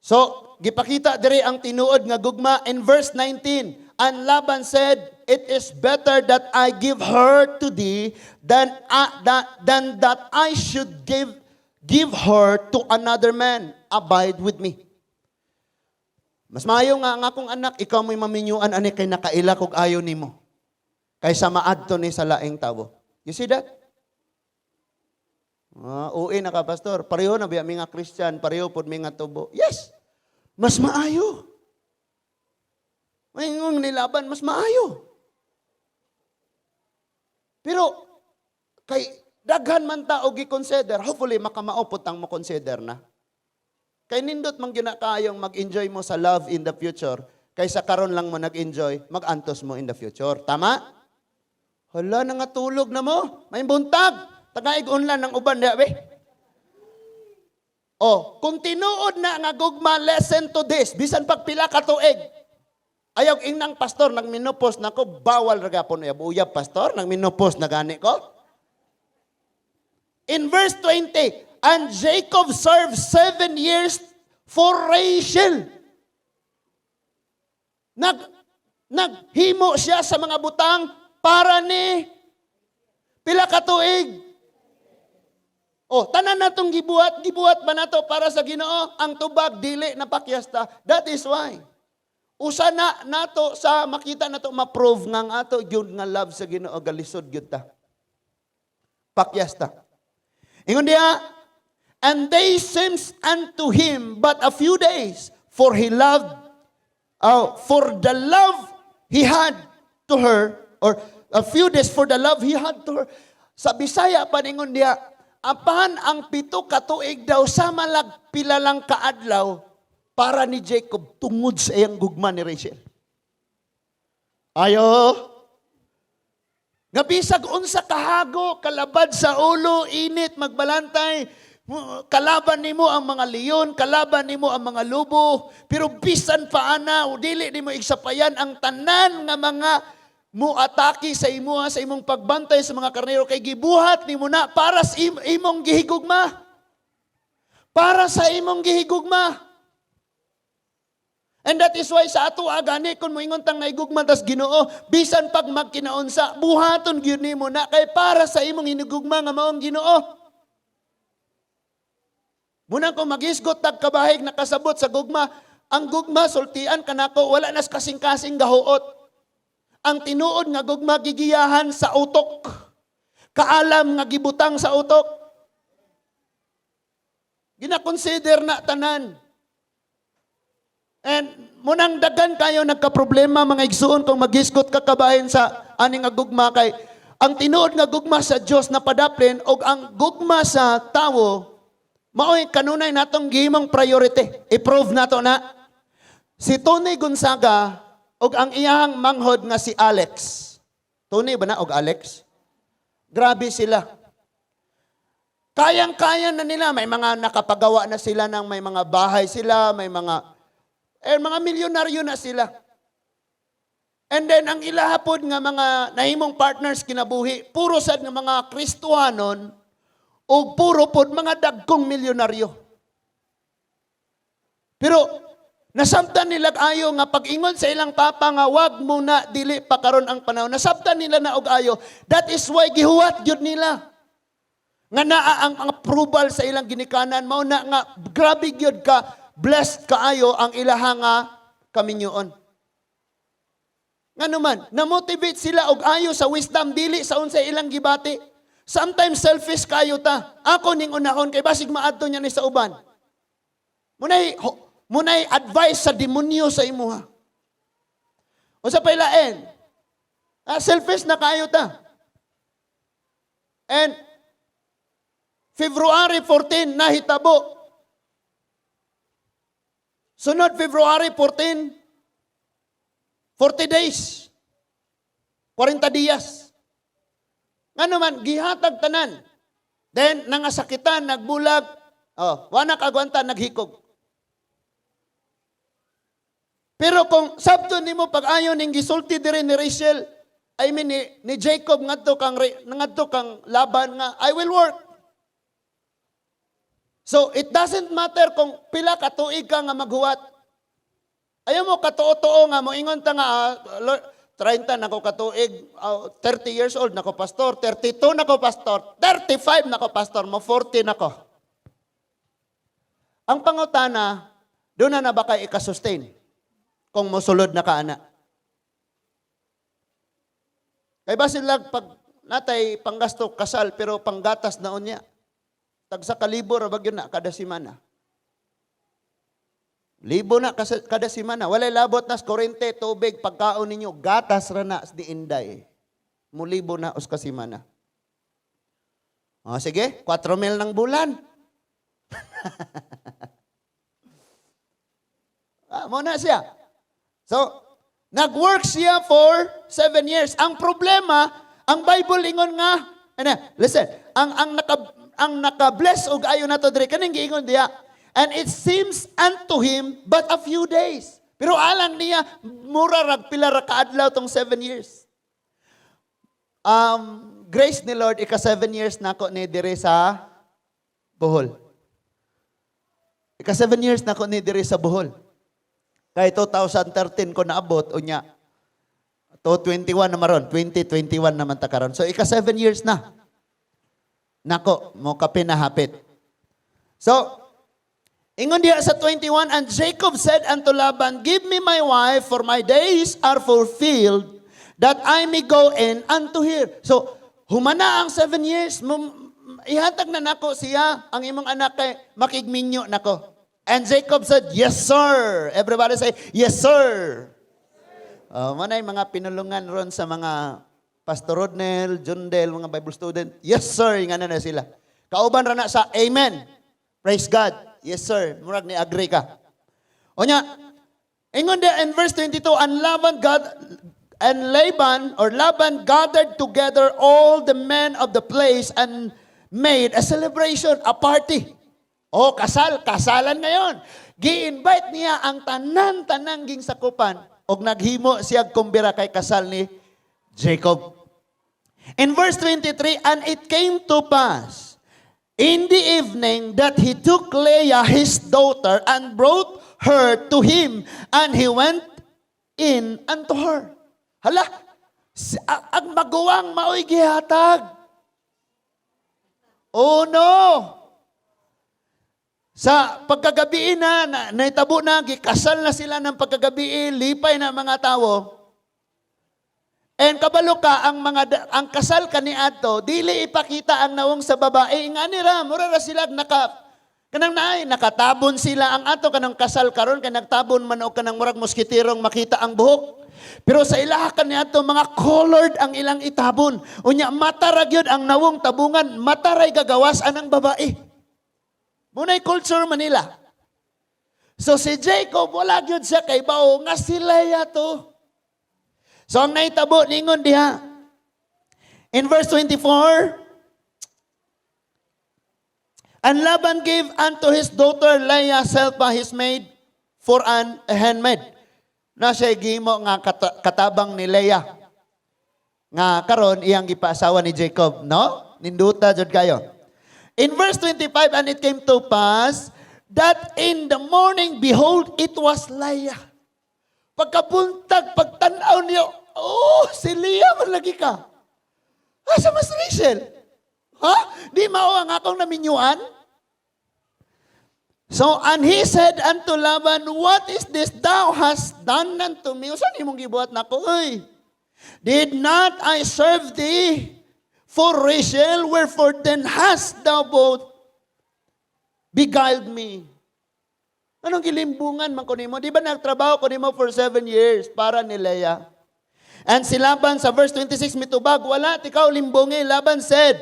So, gipakita diri ang tinuod nga gugma in verse 19. "And Laban said, 'It is better that I give her to thee than that I should give her to another man. Abide with me.'" Mas maayo nga ang akong anak, ikaw mo'y maminyuan ani kay nakaila kog ayo nimo, kaysa maadto ni sa laing tawo. You see that? Ah, uwi na ka, pastor. Pareho na biya mi nga Christian, pareho pod mi nga tubo. Yes. Mas maayo. Mayngong nilaban, mas maayo. Pero kay daghan man tao gi-consider, hopefully makamao pud tang mo consider na. Kay nindot man gyud na kayong mag-enjoy mo sa love in the future kaysa karon lang mo nag-enjoy, mag-antos mo in the future. Tama? Hala, nangatulog na mo. May buntag. Tagaig unlan ng uban diha, be. Oh, kung tinuod na nga gugma, listen to this. Bisan pag pila ka tuig. Ayaw ingnang pastor, nagmenopause na ko, bawal ra gapon uyab. Uyab, pastor, nagmenopause na gani ko. In verse 20, "And Jacob served 7 years for Rachel." Naghimo siya sa mga butang para ni pila ka tuig? Oh, tanan natong gibuhat, gibuhat ba nato para sa Ginoo? Ang tubag, dili na pakyasta. That is why. Usa na nato sa makita nato, ma-prove nga ang ato gyud nga love sa Ginoo, galisod gyud ta. Pakyasta. Ingon diha, "And they seems unto him but a few days, for the love he had to her," or a few days for the love he had to her. Sa Bisaya pa ningon diha, apan ang 7 ka tuig daw sama lag pila lang kaadlaw para ni Jacob tungod sa iyang gugma ni Rachel. Ayo. Nga bisag unsa kahago, kalabad sa ulo, init, magbalantay, kalaban nimo ang mga leon, kalaban nimo ang mga lobo, pero bisan pa ana, o dili nimo igsapayan ang tanan nga mga muatake sa imuha sa imong pagbantay sa mga karnero kay gibuhat nimo na para sa imong gihigugma. Para sa imong gihigugma. And that is why sa ato gani kung moingon tang naigugma tas Ginoo, bisan pag magkinaunsa, buhaton gyud nimo na kay para sa imong hinigugma nga maong Ginoo. Muna kung magisgot tag kabahig nakasabot sa gugma, ang gugma, sultian kanako, wala nas kasing-kasing gahuot. Ang tinuod nga gugma gigiyahan sa utok. Kaalam nga gibutang sa utok. Gina-consider na tanan. And munang dagan kayo nagka-problema, mga igsuon, kung maghisgot ka kabahin sa aning nga gugma, kay ang tinuod nga gugma sa Dios na padaplin og ang gugma sa tawo maoy kanunay natong gihimong priority. I-prove nato na si Tony Gonzaga og ang iyahang manghod nga si Alex. Tony ba na og Alex? Grabe sila. Kayang-kaya na nila. May mga nakapagawa na sila ng may mga bahay sila, may mga milyonaryo na sila. And then, ang ilaha pod nga mga nahimong partners kinabuhi, puro sad nga mga Kristohanon o puro pod mga dagkong milyonaryo. Pero nasabtan nila ayo nga pag-ingon sa ilang papa nga wag muna, dili pa karon ang panahon. Nasabtan nila na og ayo. That is why gihuwat gyud nila nga naa ang approval sa ilang ginikanan. Mao na nga grabe gyud ka blessed kaayo ang ilaha nga kaminyoon. Ngano man, na-motivate sila og ayo sa wisdom, dili sa unsay ilang gibati. Sometimes selfish kayo ta. Ako ning unahon kay basig maadto niya ni sa uban. Munay advice sa demonyo sa imuha. Unsa pay lain? Ah, selfish na kayo ta. And February 14 nahitabo. Sunod February 14, 40 days. 40 dias. Ngano man, gihatag tanan. Then, nangasakitan, nagbulag, oh, wala kagwanta, naghikog. Pero kung sabto nimo pag-ayo ning gisulti diri ni Rachel, I mean ni Jacob ngadto kang Laban nga "I will work." So it doesn't matter kung pila ka tuig ka nga maghuwat. Ayaw mo katuo-tuo nga moingon ta nga, "Ah, Lord, 30 na ko katuig, 30 years old na ko pastor, 32 na ko pastor, 35 na ko pastor, mo 40 na ko." Ang pangutana, doon na na ba kay ika-sustain kung mosulod na ka ana? Kay basin lang pag natay panggasto kasal pero panggatas na unya. Tagsa kalibo ra ba gyud na kada semana. Libo na kada semana. Walay labot na sa kuryente, tubig, pagkaon ninyo, gatas ra na di inday. Mulibo na us ka semana. O, sige, 4 mil ng bulan. Ah, mo na siya. So, nag-work siya for 7 years. Ang problema, ang Bible ingon nga, ano, listen, ang naka-bless og ayo nato diri kaning giingon diya. "And it seems unto him but a few days." Pero alang niya, mura rag pila ra kaadlaw tong 7 years. Grace ni Lord, ika 7 years nako ni diri sa Bohol. Ika 7 years nako ni diri sa Bohol. Kay 2013 ko naabot, unya, 221 na maron, 2021 naman ta karon. So ika 7 years na. Nako, mo kape na hapit. So, ingon diha sa 21, "And Jacob said unto Laban, 'Give me my wife, for my days are fulfilled, that I may go in unto her.'" So, humana ang 7 years, ihatag na nako siya, ang imong anak kay makigminyo nako. And Jacob said, "Yes, sir." Everybody say, "Yes, sir." Manay mga pinulungan ron sa mga Pastor Rodnel, Jundel, mga Bible student. "Yes, sir." Nga na sila. Kauban ra na sa "Amen." "Praise God." "Yes, sir." Murag ni agree ka. Onya, ingon dia in verse 22, "And Laban or Laban gathered together all the men of the place and made a celebration, a party." Oh, kasal, kasalan ngayon. Gi-invite niya ang tanan-tanang ging sakupan og naghimo siya kumbira kay kasal ni Jacob. In verse 23, "And it came to pass in the evening that he took Leah his daughter and brought her to him, and he went in unto her." Hala, ang maguwang maoy gihatag. Oh no! Sa pagkagabi na, naitabo na, gikasal na sila ng pagkagabi, lipay na mga tao. And kabalo ka, ang kasal kaniadto, dili ipakita ang nawong sa babae. Nga ni ra, mura ra sila kanang naay, nakatabon sila. Ang ato kanang kasal karon kay nagtabon man og kanang murag moskitirong makita ang buhok. Pero sa ilaha kaniadto, mga colored ang ilang itabon. Unya mata ra gyud ang nawong tabungan, mata ray gagawas anang babae. Munay culture Manila. So si Jacob, wala gyud siya kay bao nga sila to. So ang nahitabo ningon diha. In verse 24, And Laban gave unto his daughter Leah Zilpah his maid for an handmaid. Na siya gihimo nga katabang ni Leah. Nga karon iyang gipaasawa ni Jacob, no? Ninduta jud kayo. In verse 25, "And it came to pass that in the morning, behold, it was Leah." Pagkabuntag, pagtanaw niyo, "Oh, si Leah man lagi ka. Asa mas Rachel? Ha? Di mao ang akong naminyuan?" So, "And he said unto Laban, 'What is this thou hast done unto me?'" Unsa nimong gibuhat nako, oy? "Did not I serve thee for Rachel? Wherefore then hast thou both beguiled me?" Anong gilimbungan man ko nimo? Di ba nagtrabaho ko nimo for 7 years para ni Leah? And si Laban sa verse 26 mitubag, "Wala tikaw limbungi." Laban said,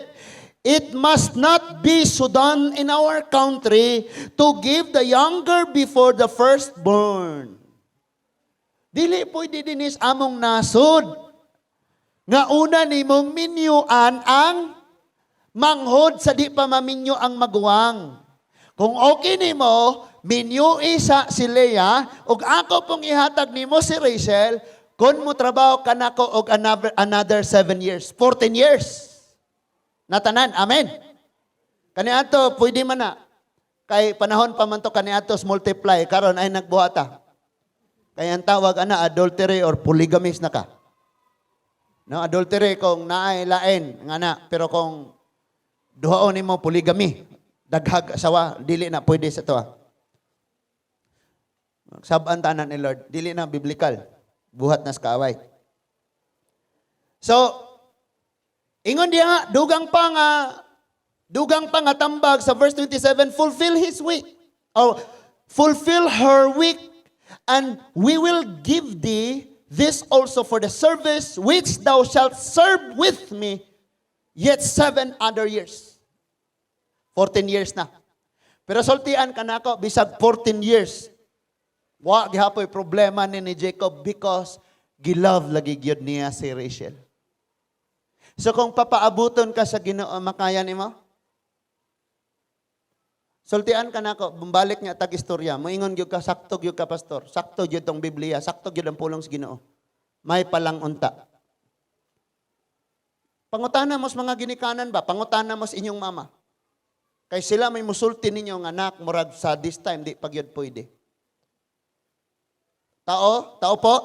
"It must not be so done in our country to give the younger before the firstborn." Dili pwede dinis among nasod nga una nimong minyuan ang manghod sa di pa maminyo ang maguwang. Kung okay nimo, minyo isa si Leah, ug ako pong ihatag nimo si Rachel, kung mo trabaho ka nako og another 7 years, 14 years. Natanan, amen. Kaniadto, pwede man na. Kay panahon pa man to kaniadto multiply, karon ay nagbuhata. Kay ang tawag ana adultery or polygamist na ka. No, adultery kung naay lain nga na, pero kung duhaon nimo, polygamy, daghag asawa, dili na pwede sa to. Sab-an tanan ni Lord, dili na biblical. Buhat na sa kaaway. So, ingon diha, dugang pa nga tambag sa verse 27, "Fulfill his week. Or fulfill her week, and we will give thee this also for the service which thou shalt serve with me yet 7 other years." 14 years na. Pero sultian ka nako, bisag 14 years, wa gihapoy problema ni Jacob because gilove lagi gyud niya si Rachel. So kung papaabuton ka sa Ginoo, makaya nimo? Sultian ka nako, bumbalik nga tag istorya, moingon gyud ka, "Sakto gyud ka, pastor. Sakto gyud tong Biblia, sakto gyud ang pulong sa Ginoo." May palang unta. Pangutana mo sa mga ginikanan ba? Pangutana mo sa inyong mama. Kay sila may musulti ninyo nga, "Anak, murag sa this time di pa gyud pwede." Tao? Tao po?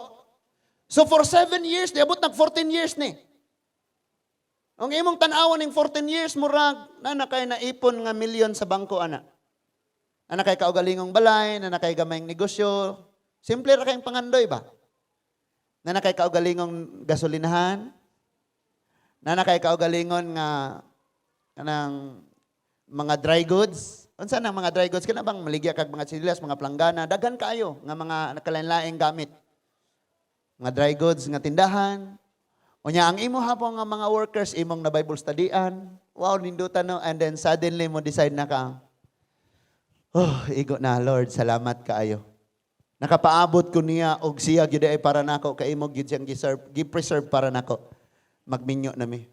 So for 7 years, di abot nag 14 years ni. Ang imong tan-awan ning 14 years, murag na na kay naipon nga milyon sa bangko ana. Ana kay kaugalingong balay, na na kay gamayng negosyo. Simple ra kayong pangandoy ba? Na na kay kaugalingong gasolinahan. Na na kay kaugalingon nga kanang mga dry goods. Unsa nang mga dry goods? Kana bang maligya kag mga tsinelas, mga planggana, daghan kaayo nga mga nakalain-laing gamit. Mga dry goods nga tindahan. Unya ang imo hapon nga mga workers imong na Bible studyan. Wow, nindutan, no? And then suddenly mo decide na ka. "Oh, igo na, Lord, salamat kaayo. Nakapaabot ko niya og siya gyud ay para nako kay imo gyud siyang gi-serve, gi-preserve para nako. Magminyo na mi."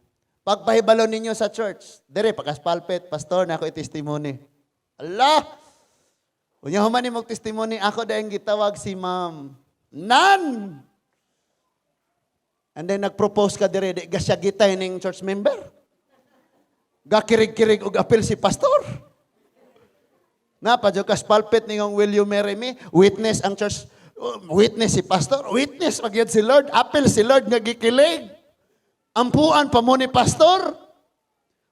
Pagpahibalo ninyo sa church, dire pagkas pulpit, "Pastor, na ako testimony." Allah! Unya human nimo testimony, ako dahil gitawag si ma'am. Nan! And then nag-propose ka dire, di ka siya gitay ning church member. Gakirig-kirig og apil si pastor. Na pa kas pulpit ningong, "Will you marry me?" Witness ang church, witness si pastor, witness magyud si Lord, apil si Lord nga gikilig. Ampuan pa mo ni pastor.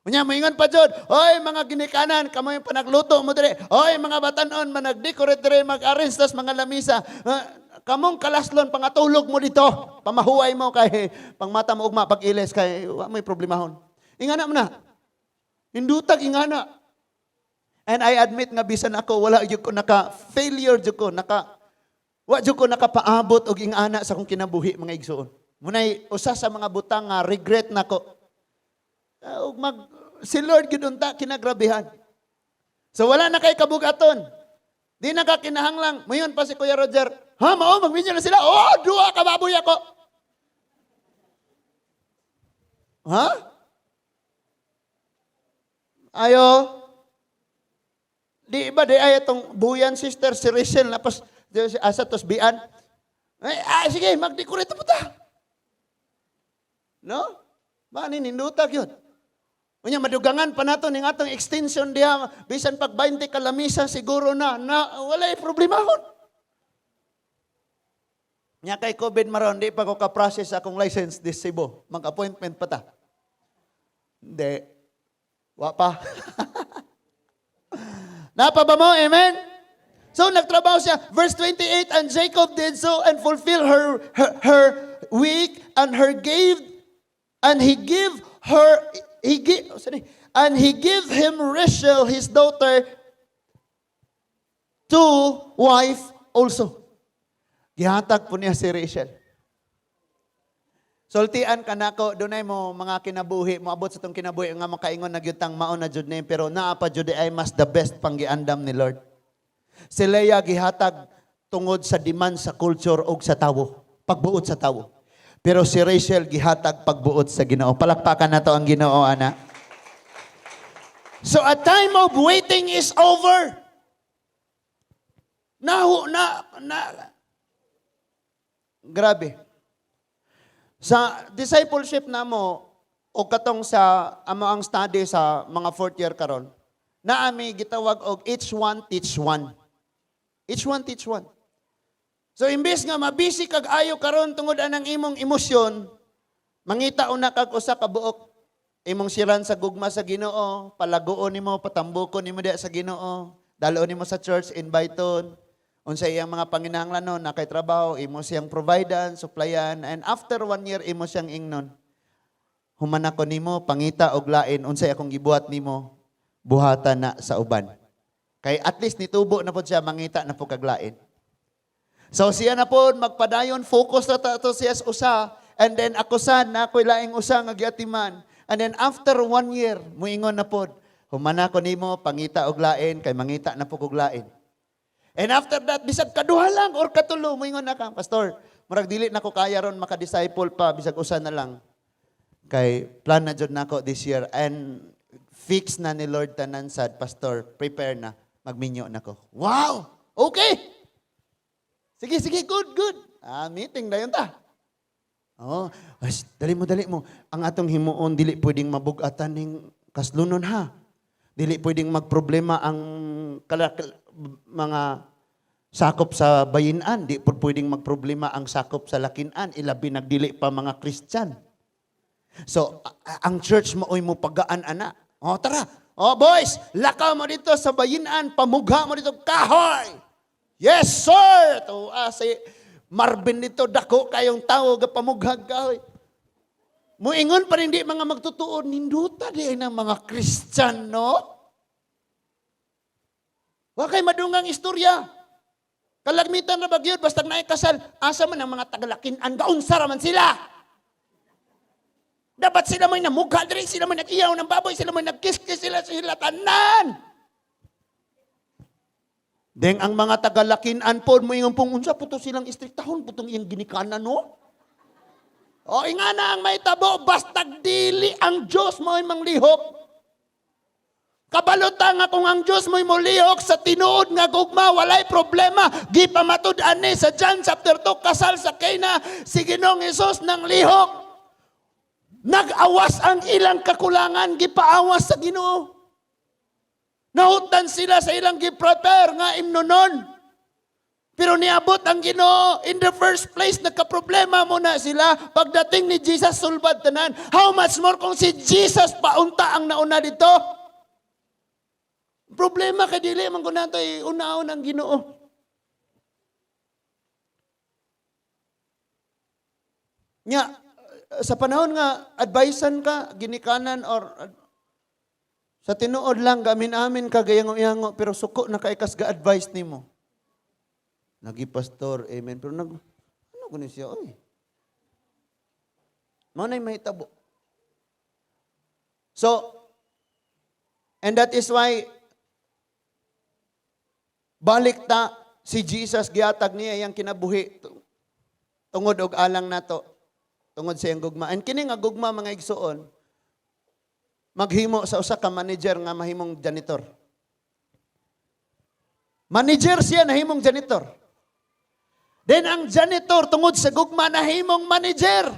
Unya moingon pa jud, "Oy mga ginikanan, kamo yung panagluto mo dire. Oy mga batanon, manag-decorate dire, mag-arrange tas mga lamisa. Ah, kamong kalaslon pangatulog mo dito. Pamahuway mo kay pangmata mo ugma pag ilis kay wa mo'y problemahon." Ingana mo na. Hindutag ingana. And I admit nga bisan ako wala jud ko naka failure jud ko naka wa jud ko nakapaabot og ingana sa akong kinabuhi, mga igsoon. Munay usa sa mga butang nga regret nako. Ug mag si Lord gyud unta kinagrabihan. So wala na kay kabugaton. Di na ka kinahanglang. Mayon pa si Kuya Roger. "Ha, mao magminyo na sila. Oh, duha ka baboy ako." Ha? Ayo. Di ba di ay atong Buyan sister si Rachel na pas asa tos bian. Ay, ah, sige, mag-decorate po ta. No? Ba ni ninduta gyud. Unya madugangan pa nato ning atong extension diha, bisan pag 20 ka lamisa siguro na na walay problemahon. Nya kay COVID maron, di pa ko ka-process akong license this Cebu. Mag-appointment pa ta. Hindi. Wa pa. Napa ba mo? Amen? So nagtrabaho siya. Verse 28, "And Jacob did so and fulfill her week and her gave and he give her he give oh, sorry, and he give him Rachel his daughter to wife also." Gihatag po niya si Rachel. Sultian ka nako, dunay mo mga kinabuhi, moabot sa tong kinabuhi nga makaingon na gyud tang mao na jud ni, pero naa pa jud ay mas the best pang giandam ni Lord. Si Leah gihatag tungod sa demand sa culture og sa tawo, pagbuot sa tawo. Pero si Rachel gihatag pagbuot sa Ginoo. Palakpakan nato ang Ginoo, ana. So a time of waiting is over. Nahu na na grabe. Sa discipleship namo o katong sa amo ang study sa mga fourth year karon, naami gitawag og each one teach one. Each one teach one. So imbes nga mabisi kag ayo karon tungod anang imong emosyon, mangita una kag usa ka buok imong siran sa gugma sa Ginoo, palaguon nimo, patambukon nimo diha sa Ginoo, dalon nimo sa church, inviteon, unsa iyang mga panginahanglanon, na kay trabaho, imo siyang providean, supplyan, and after one year, imo siyang ingnon, "Human ako nimo, pangita og lain, unsay akong gibuhat nimo, buhatan na sa uban." Kay at least nitubo na po siya, mangita na po kag lain. So siya na po, magpadayon, focus na ta to siya sa usa, and then ako sad, na ako'y laing usa nga giatiman. And then after one year, muingon na pod, "Human ako nimo, pangita og lain, kay mangita na po kog lain." And after that, bisag kaduha lang or katulo, muingon na ka, "Pastor, murag dili na ko kaya ron maka-disciple pa, bisag usa na lang. Kay plan na jud nako this year and fix na ni Lord tanan sad, Pastor, prepare na, magminyo na ko." Wow! Okay! Sige, sige, good, good. Ah, meeting na yun ta. Oh, ay, dali mo, dali mo. Ang atong himuon, dili pwedeng mabugatan ning kaslunon ha. Dili pwedeng magproblema ang mga sakop sa bayinan. Di po pwedeng magproblema ang sakop sa lakinan. Ilabi nagdili pa mga Christian. So, ang church mo mo pagaan ana. Oh, tara. Oh, boys, lakaw mo dito sa bayinan, pamugha mo dito, kahoy. Yes, sir! To, si Marvin dito, dako kayong tao, gapamughag kahoy. Muingon pa rin di mga magtutuon, ninduta di ay ng mga Christian, no? Wa kay madungang istorya. Kalagmitan na bagyod, basta naay kasal, asa man ang mga tagalakinan, gaunsa ra man sila. Dapat sila may namugha diri, sila may nag-iyaw ng baboy, sila may nagkiskis, sila sila tanan. Deng ang mga tagalakinan po, moingon pong unsa po to silang istriktahon po tong iyang ginikanan, no? O ingana ang may tabo, basta dili ang Diyos mo'y manglihok. Kabalo ta nga kung ang Diyos mo'y molihok sa tinuod nga gugma, walay problema. Gipamatud-an ni sa John chapter 2, kasal sa Cana, si Ginoong Hesus nang lihok. Nag-awas ang ilang kakulangan, gipaawas sa Ginoo. Nahutan sila sa ilang gi-prepare nga imnonon. Pero niabot ang Ginoo, in the first place, nagka-problema muna sila. Pagdating ni Jesus, sulbad tanan. How much more kung si Jesus paunta ang nauna dito? Problema kay dili man kun nato unaon ang Ginoo. Nya sa panahon nga advisean ka ginikanan or sa tinuod lang gamin-amin ka gayango-yango, pero suko na kay kas ga-advise nimo. Nagi pastor, amen. Pero nag ano kuno siya oy. Mao nay mahitabo. So and that is why balik ta si Jesus, gihatag niya iyang kinabuhi tungod og alang nato, tungod sa iyang gugma. And kini nga gugma, mga igsuon, maghimo sa usa ka manager nga mahimong janitor. Manager siya, nahimong janitor. Then ang janitor, tungod sa gugma, nahimong manager.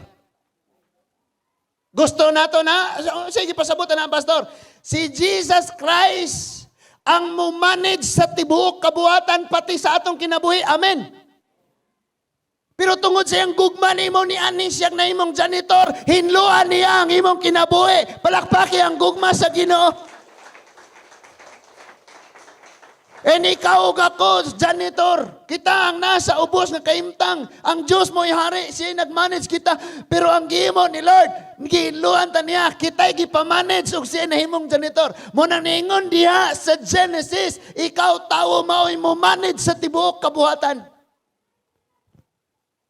Gusto nato na? Sige, pasabutan na ang pastor. Si Jesus Christ ang mo-manage sa tibuok kabuhatan, pati sa atong kinabuhi. Amen. Pero tungod sa iyang gugma nimo, ni ani siyang nahimong janitor, hinluan niya ang imong kinabuhi. Palakpaki ang gugma sa Ginoo. And ikaw ug ako, janitor. Kita ang nasa ubos nga kaimtang. Ang Diyos mo ihari, siya nag-manage kita. Pero ang gihimo ni Lord, gihinluan ta niya, kita'y gipamanage ug siya nahimong janitor. Mo nang niingon diha sa Genesis, ikaw tawo mao'y mo manage sa tibuok kabuhatan.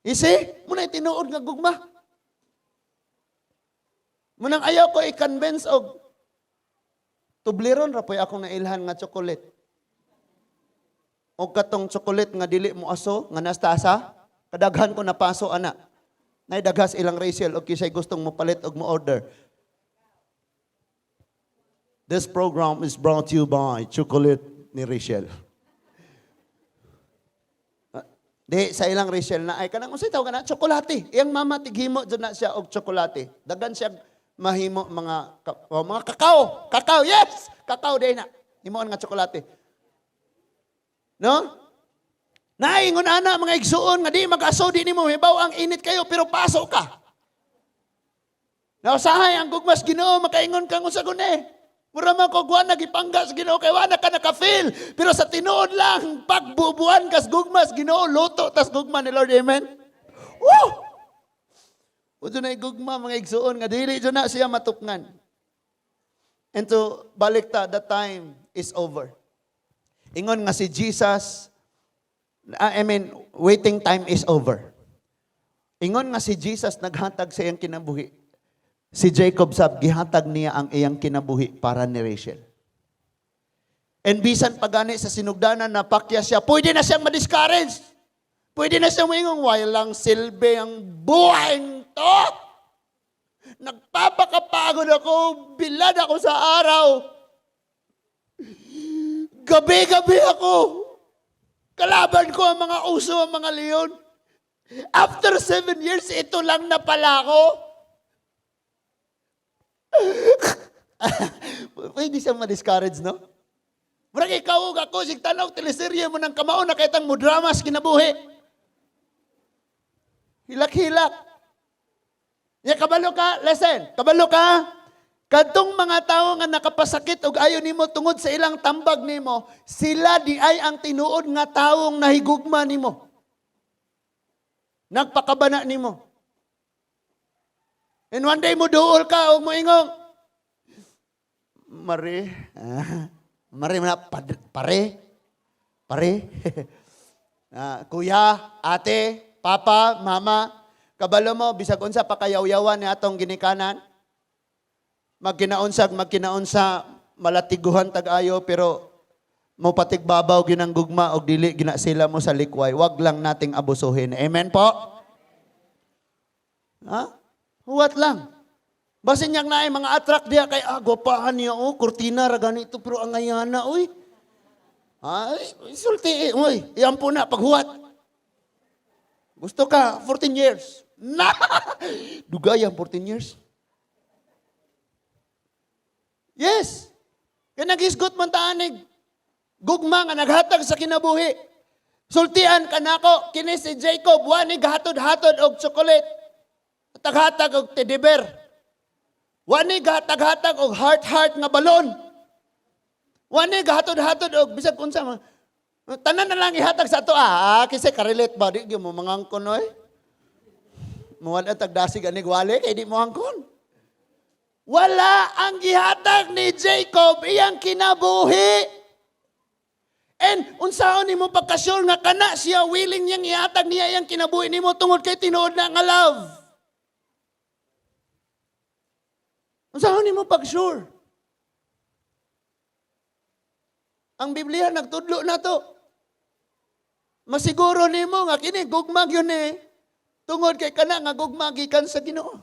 You see? Muna tinuod nga gugma. Munang ayaw ko i-convince og Toblerone ra po'y akong nailhan nga chocolate. O katong chocolate nga dili mo aso, nga nastasa, kadaghan ko napaso ana. Nay daghas ilang Rachel og kisay gustong mo palit og mo order. This program is brought to you by Chocolate ni Rachel. Ah, di sa ilang Rachel na ay kanang unsay tawag na tsokolate. Iyang mama tighimo jud na siya og tsokolate. Dagan siya mahimo mga oh, mga kakao. Kakao, yes. Kakao day na. Himuon nga tsokolate. No? Naingon ana mga igsuon nga di mag-aso, di nimo hibaw ang init kayo pero paso ka. Nausahay ang gugmas Ginoo, makaingon kang unsa gune. Mura man ko wa nagipangga sa Ginoo kay wa na ka naka-feel. Pero sa tinuod lang, pagbubuan kas gugmas Ginoo, luto tas gugma ni Lord. Amen. Woo! Ujo na gugma, mga igsuon, nga dili jud na siya matupngan. And to balik ta, the time is over. Ingon nga si Jesus, I mean, waiting time is over. Ingon nga si Jesus naghatag sa iyang kinabuhi. Si Jacob sab gihatag niya ang iyang kinabuhi para ni Rachel. And bisan pagani sa sinugdanan na pakya siya, pwede na siyang ma-discourage. Pwede na siyang moingon, "Walang silbi ang buhay to. Nagpapakapagod ako, bilad ako sa araw. Gabi-gabi ako. Kalaban ko ang mga uso, ang mga leon. After 7 years, ito lang na pala ako." Pwede siyang ma-discourage, no? Murag ikaw ug ako, sig tanaw teleserye mo ng kamao na kahit ang mo drama sa kinabuhi. Hilak-hilak. Ya, kabalo ka, listen, kabalo ka. Kadtong mga tawo nga nakapasakit og ayo nimo tungod sa ilang tambag nimo, sila di ay ang tinuod nga tawong nahigugma nimo. Nagpakabana nimo. And one day mo duol ka og moingong, "Mare, ah, mare na, pare, pare, ah, kuya, ate, papa, mama, kabalo mo, bisag unsa pa kayawyawan ni atong ginikanan, magkinaunsag, magkinaunsa, malatiguhan tag-ayo, pero mo patigbabaw ginang gugma og dili gina sila mo sa likway. Wag lang nating abusuhin. Amen po? Ha? Huwat lang. Basin niyang naay mga attract diya kay, ah, gwapahan niya, oh, kurtina ra ganito, pero ang ngayana, uy. Ay, sulti, eh, uy, iyan po na, paghuwat. Gusto ka, 14 years. Na! Dugay ang 14 years. Yes. Kaya naghisgot man taanig. Gugma nga naghatag sa kinabuhi. Sultian ka nako, kini si Jacob, wani gahatod-hatod og chocolate. Taghatag og teddy bear. Wani gahatag-hatag og heart-heart nga balon. Wani gahatod-hatod og bisag unsa man. Tanan na lang ihatag sa ato ah, kasi ka-relate ba di gyud mo mangangkon oy. Muwala tagdasig anig wale kay di mo angkon. Wala ang gihatag ni Jacob iyang kinabuhi. And unsaon nimo pagka-sure nga kana siya willing niyang ihatag niya iyang kinabuhi nimo tungod kay tinuod na nga love? Unsaon nimo pag-sure? Ang Biblia nagtudlo na to. Masiguro nimo nga kini gugma gyud ni tungod kay kana nga gugma gikan sa Ginoo.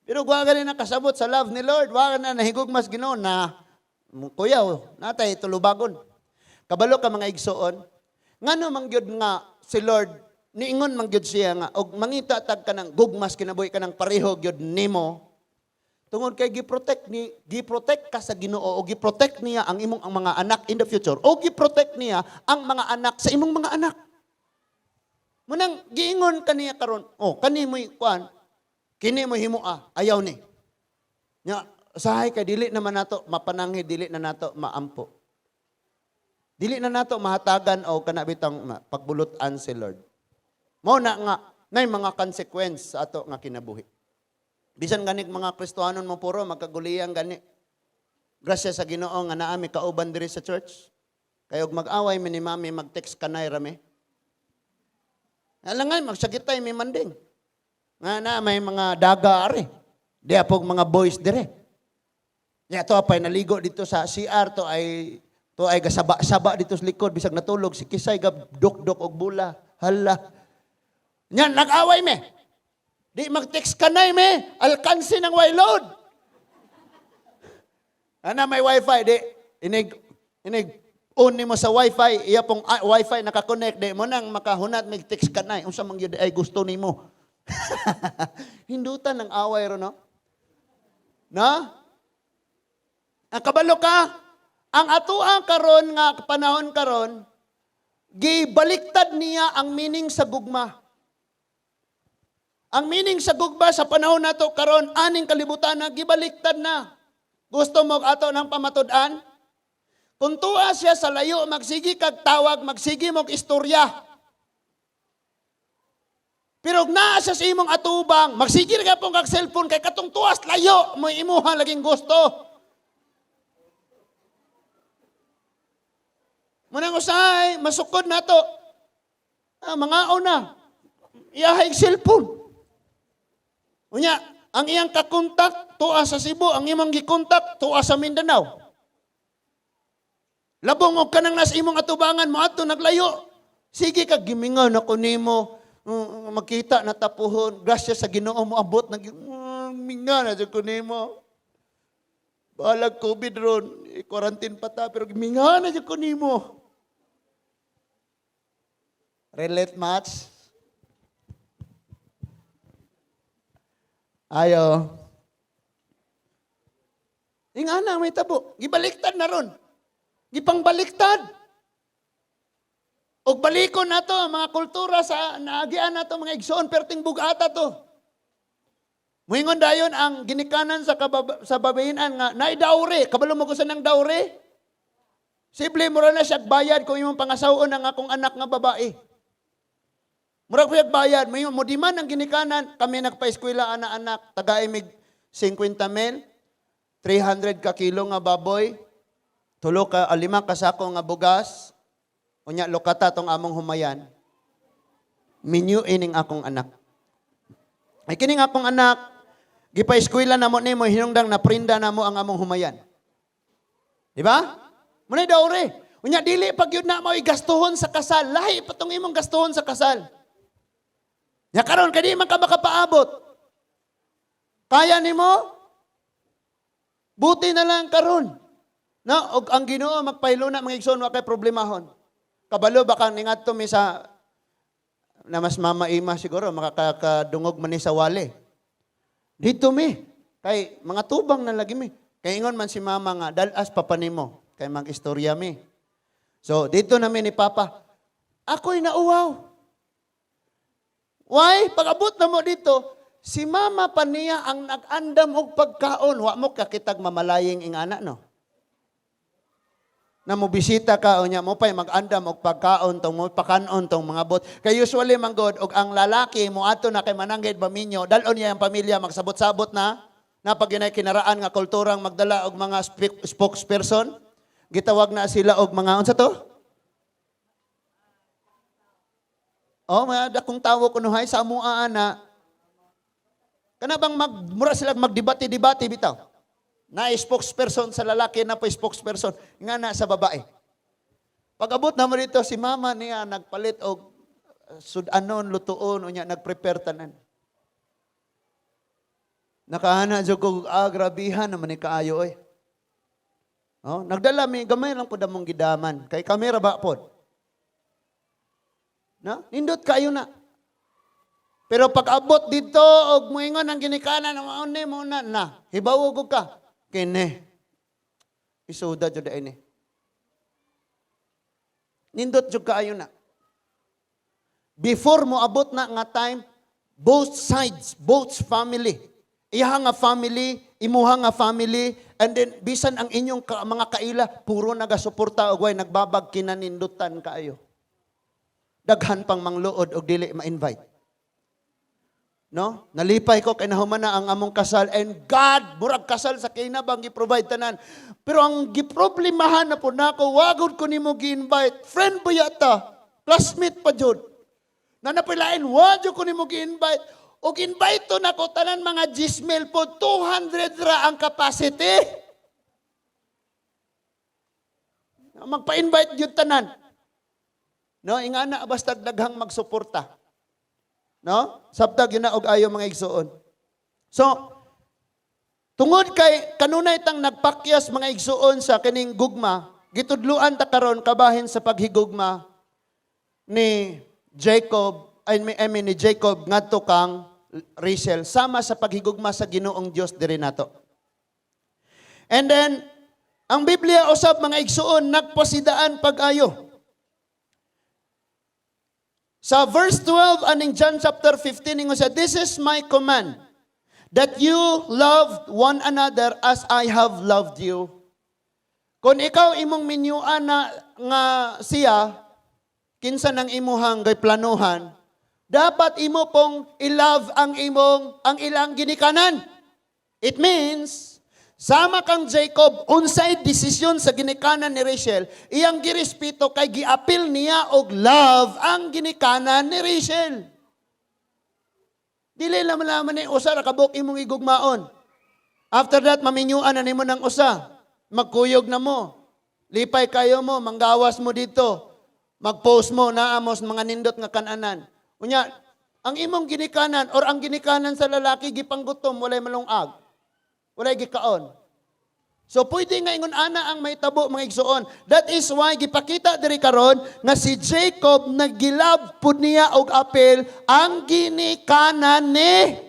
Pero wa ka nakasabot sa love ni Lord, wa ka na nahigugmas Ginoo na kuya, oh, natay tulubagon. Kabalo ka, mga igsoon, ngano man gyud nga si Lord niingon man gyud siya nga og mangita tag kanang gugmas kinabuhi, kanang pareho gyud nimo, tungod kay gi-protect ka sa Ginoo o gi-protect niya ang imong ang mga anak in the future o gi-protect niya ang mga anak sa imong mga anak. Munang giingon kaniya karon, oh, kani mo kuan, kini mo himoa, ayaw ni. Nya usahay kay dili naman nato mapananghi, dili na nato maampo. Dili na nato mahatagan o kana bitang pagbulutan si Lord. Mao na nga nay mga consequence sa ato nga kinabuhi. Bisan ganik mga Kristohanon mo puro magkaguliyang gani. Grasya sa Ginoo nga naa mi kauban diri sa church. Kay og mag-away mi ni Mami, mag-text kanay rami. Alangan magsagitay mi manding. Nga na may mga daga ari. Di apog mga boys dire. Ya to apay naligo dito sa CR, to ay gasaba-saba dito sa likod bisag natulog si Kisay, gab dok-dok og bula. Hala. Nya nag-away me. Di mag-text kanay me, alkansi ng way load. Ana may wifi di inig inig on nimo sa wifi, iya pong wifi naka-connect, di mo nang makahunat mig text kanay unsa man gyud ay gusto nimo. Hindutan ng away ro, no? Na? Ang kabalo ka, ang atoang karon nga panahon karon, gibaliktad niya ang meaning sa gugma. Ang meaning sa gugma sa panahon nato karon aning kalibutan na gibaliktad na. Gusto mo ato ng pamatud-an? Kung tuwa siya sa layo, magsigi kag tawag, magsigi mog istorya. Pero kung naa siya sa imong atubang, magsige ka pong kag cellphone kay katong tuwas layo, mo imuha laging gusto. Munang usahay, masukod na to. Ah, mga una, iyahay cellphone. Unya, ang iyang kakontak, tuwa sa Cebu, ang imong gikontak, tuwa sa Mindanao. Labong og kanang nasa imong atubangan mo ato naglayo. Sige ka gimingaw na ko nimo, makita na tapuhon. Grasya sa Ginoo mo abot nag minga na jud ko nimo. Balag COVID ron, i-quarantine pa ta pero giminga na jud ko nimo. Relate match? Ayo. Ingana may tabo. Gibaliktad na ron. Gipangbaliktad. Og balikon nato ang mga kultura sa naagian nato, mga igsoon, perting bugata to. Muingon dayon ang ginikanan sa babayinan nga naay dowry. Kabalo mo ko sa nang dowry? Simple mura na siya bayad kung imong pangasaw-on ang akong anak nga babae. Murag puyag bayad, may mo di man ang ginikanan, kami nagpa-eskwela ana anak, tagay mig 50 mil, 300 ka kilo nga baboy, tulo ka 5 ka sako nga bugas, unya lokata tong among humayan. Minyo ining akong anak. Ay kining akong anak, gipa-eskwela namo nimo hinungdang naprinda namo ang among humayan. Di ba? Munay dowry. Unya dili pag yun na mo gastuhon sa kasal, lahi pa tong imong gastuhon sa kasal. Nya karon kay di man ka makapaabot. Kaya nimo? Buti na lang karon. Na og ang Ginoo magpaylo na, mga igsoon, wa kay problemahon. Kabalo ba kang ningadto mi sa na mas mamaima siguro makakadungog man ni sa wale. Dito mi kay mga tubang na lagi mi. Kay ingon man si mama nga dalas pa nimo kay mag-istorya mi. So dito nami ni Papa. Ako'y nauwaw. Why? Pag-abot na mo dito, si mama pa niya ang nag-andam og pagkaon. Wa mo kakitag mamalaying ingana, no? Na mo bisita ka, o niya mo pa'y mag-andam og pagkaon, tong mo pakanon tong mga bot. Kay usually man god, og ang lalaki mo ato na kay mananggid baminyo, dalon niya ang pamilya, magsabot-sabot na, na pag yun ay kinaraan nga kulturang magdala og mga spokesperson, gitawag na sila og mga, unsa to? Oh, mga dakong tawo kunuhay sa amuaan na kana bang mura sila magdebate-debate bitaw. Na spokesperson sa lalaki, na po spokesperson nga na sa babae. Pag-abot na mo dito, si mama niya nagpalit og sudanon, lutuon, unya nagprepare tanan. Nakahana jud ko, grabihan naman ni kaayo oy. Oh, nagdala mi gamay lang pud among gidaman kay kamera ba pod. No? Nindot kayo na. Pero pag abot dito og moingon ang ginikanan, mao ni mo na na. Hibaw og ka. Kini. Isuda jud ini. Nindot jud kaayo na. Before mo abot na nga time, both sides, both family, iha nga family, imuha nga family, and then bisan ang inyong mga kaila, puro nagasuporta og way nagbabag, kinanindutan kaayo. Daghan pang mangluod og dili ma-invite. No? Nalipay ko kay nahuman na ang among kasal and God, murag kasal sa Cana bang gi-provide tanan. Pero ang giproblemahan na po nako, wagod ko nimo gi-invite. Friend ba yata? Classmate pa jud. Na napilain, wa jud ko nimo gi-invite. Og invite to nako tanan mga Gismail po, 200 ra ang capacity. Magpa-invite jud tanan. No, ingana basta daghang magsuporta. No? Sabtag yun na og ayo, mga igsuon. So, tungod kay kanunay tang nagpakyas, mga igsuon, sa kining gugma, gitudluan ta karon kabahin sa paghigugma ni Jacob, I mean ni Jacob ngadto kang Rachel, sama sa paghigugma sa Ginoong Dios diri nato. And then ang Biblia usab, mga igsuon, nagpasidaan pag-ayo. Sa verse 12 aning John chapter 15, ingon siya, "This is my command, that you love one another as I have loved you." Kung ikaw imong minyuan na nga siya, kinsa nang imuhang planuhan, dapat imo pong i-love ang ilang ginikanan. It means, sama kang Jacob, unsay desisyon sa ginikanan ni Rachel, iyang girespeto kay giapil niya og love ang ginikanan ni Rachel. Dili lang malaman ni usa ra kabuk imong igugmaon. After that, maminyuan na nimo ng usa. Magkuyog na mo. Lipay kayo mo, manggawas mo dito. Mag-post mo, naamos mga nindot nga kananan. Unya, ang imong ginikanan or ang ginikanan sa lalaki gipanggutom, walay malungag. Walay gikaon. So pwede nga ingon ana ang mahitabo, mga igsuon. That is why gipakita diri karon nga si Jacob naggi-love pud niya og apel ang ginikanan ni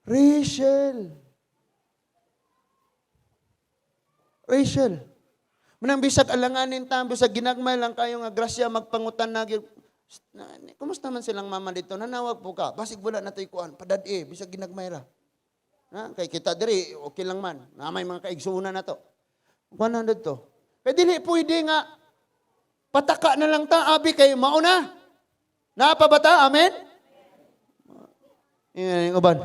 Rachel. Rachel. Manang bisag alanganin ta, bisag ginagmay lang kayo nga grasya magpangutan na gyud. Kumusta man silang mama dito? Nanawag po ka. Basig wala na to'y kuan. Padad-i, bisag ginagmay ra. Na, kay kita diri, okay lang man. Na may mga kaigsuonan na to. Kuan na dito. Kay dili pwede nga pataka na lang ta, abi kay mauna. Naa pa ba ta? Amen? Yan, yung uban.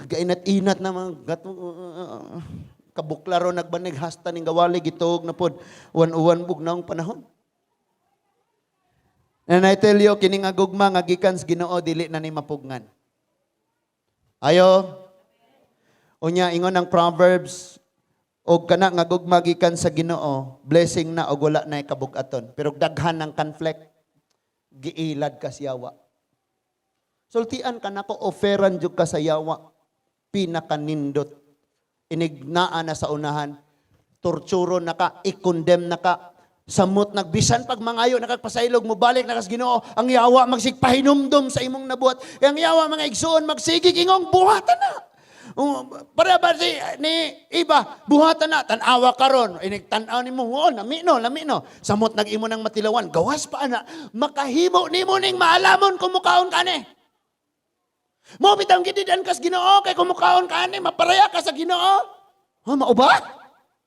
Gainat-inat na mga gato, kabuklaro nagbanig hasta ning gawali gituog na pod uwan-uwan bugnaong panahon. And I tell you, kini nga gugma nga gikan sa Ginoo dili na ni mapugnan. Ayo. Unya ingon ang Proverbs, og kana nga gugma gikan sa Ginoo, blessing na og wala na kabug-aton. Pero daghan ng conflict, giilad ka sa yawa. Sultian ka nako, offeran jud ka sa yawa. Pinakanindot. Inignaa na sa unahan. Torturo na ka, i-condemn na ka. Samot nagbisan pag mangayo nakagpasaylog mo balik na kas Ginoo, ang yawa magsigpahinumdum sa imong nabuhat. Kay ang yawa, mga igsuon, magsigig ingong buhatan na. Para ba si ni iba buhatan na, tan-awa karon, inig tan-aw nimo, oh, lami no, lami no. Samot nag imo nang matilawan, gawas pa ana, makahimo nimo ning maalamon kung mukaon kani. Mo bitang gididan kas Ginoo kay kung mukaon kani maparaya ka sa Ginoo. Ha, mao ba?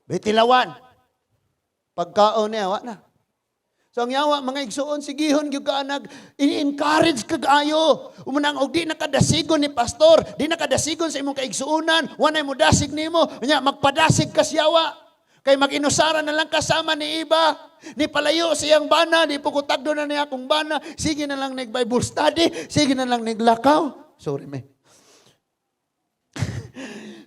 Bitilawan. Pagkaon niya, wa na. So ang yawa, mga igsuon, sigihon gyud ka nag i-encourage kag ayo. Umunang og di nakadasigon ni pastor, di nakadasigon sa imong kaigsuonan, wanay mo dasig nimo, nya magpadasig ka sa yawa. Kay mag-inusara na lang kasama ni iba. Ni palayo siyang bana, di pukutagdo na niya akong bana. Sige na lang nag Bible study, sige na lang naglakaw. Sorry, me.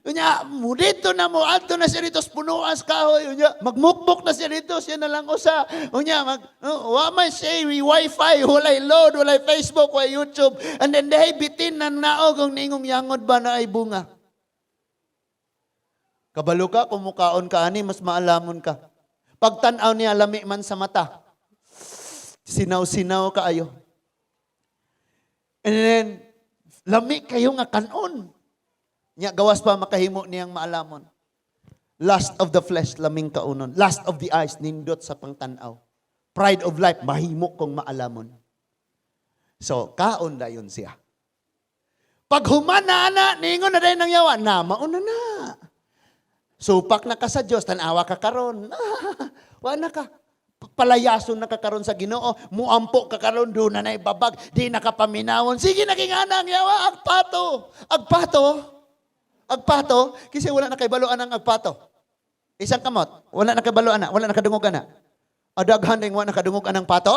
Unya, mo dito na mo, adto na siya dito sa punuan sa kahoy. Unya, magmukmok na siya dito, siya na lang usa. Unya, mag, oh, wa man siya wifi, walay load, walay Facebook, walay YouTube. And then, dahil bitin na naog ang ningong yangod ba na ay bunga. Kabalo ka, kung mukaon ka ani, mas maalamon ka. Pagtanaw niya, lami man sa mata. Sinaw-sinaw kaayo. And then, lami kayo nga kanon. Nya gawas pa makahimo niyang maalamon. Lust of the flesh, laming kaunon. Lust of the eyes, nindot sa pangtanaw. Pride of life, mahimo kong maalamon. So, kaon dayon siya. Pag human na ana, ningon na dayon ng yawa, na mauna na. Supak na ka sa Dios, tanawa ka karon. Wa na ka. Palayason na ka karon sa Ginoo, muampo ka karon do na babag, di na ka paminawon. Sige na kingana ang yawa, agpato. Agpato. Agpato, kasi wala na kay baluan ang agpato. Isang kamot, wala na kay baluan na, wala na kadungog ana. Adaghan ding wala na kadungog anang pato.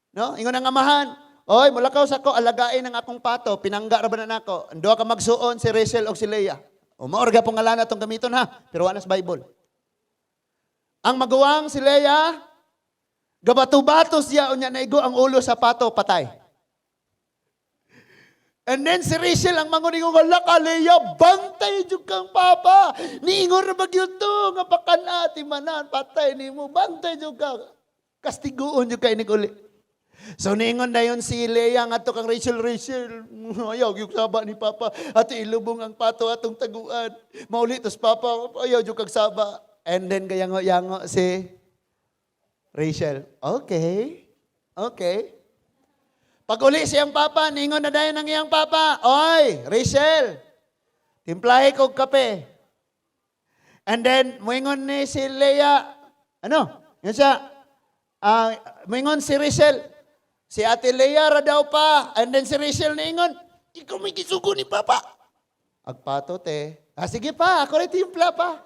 No? Ingon ang amahan, "Oy, mulakaw sa ko, alagain ang akong pato, pinangga ra ba na nako. Duha ka magsuon, si Rachel og si Leah." O mao ra pong ngalan atong gamiton ha, pero wala sa Bible. Ang maguwang si Leah, gabato-bato siya, unya naigo ang ulo sa pato, patay. And then si Rachel ang manguningon, "Hala ka Leah, bantay jud kang papa. Niingon ra ba gyud to nga pakan timanan, patay nimo, bantay jud ka. Kastiguon jud ka inig uli." So niingon dayon si Leah ngadto kang Rachel, "Rachel, ayaw gyud saba ni papa. Ato ilubong ang pato atong taguan. Mauli tos papa, ayaw jud kag saba." And then gayango-yango si Rachel. Okay. Pag uli siyang papa, ningon na dayon ang iyang papa, "Oy, Rachel, timplahe kog kape." And then, muingon ni si Leah, ano? Yun siya, muingon si Rachel, "Si Ate Leah ra daw pa." And then si Rachel niingon, "Ikaw may gisugo ni Papa." "Agpato te." "Ah, sige pa, ako rin timpla pa."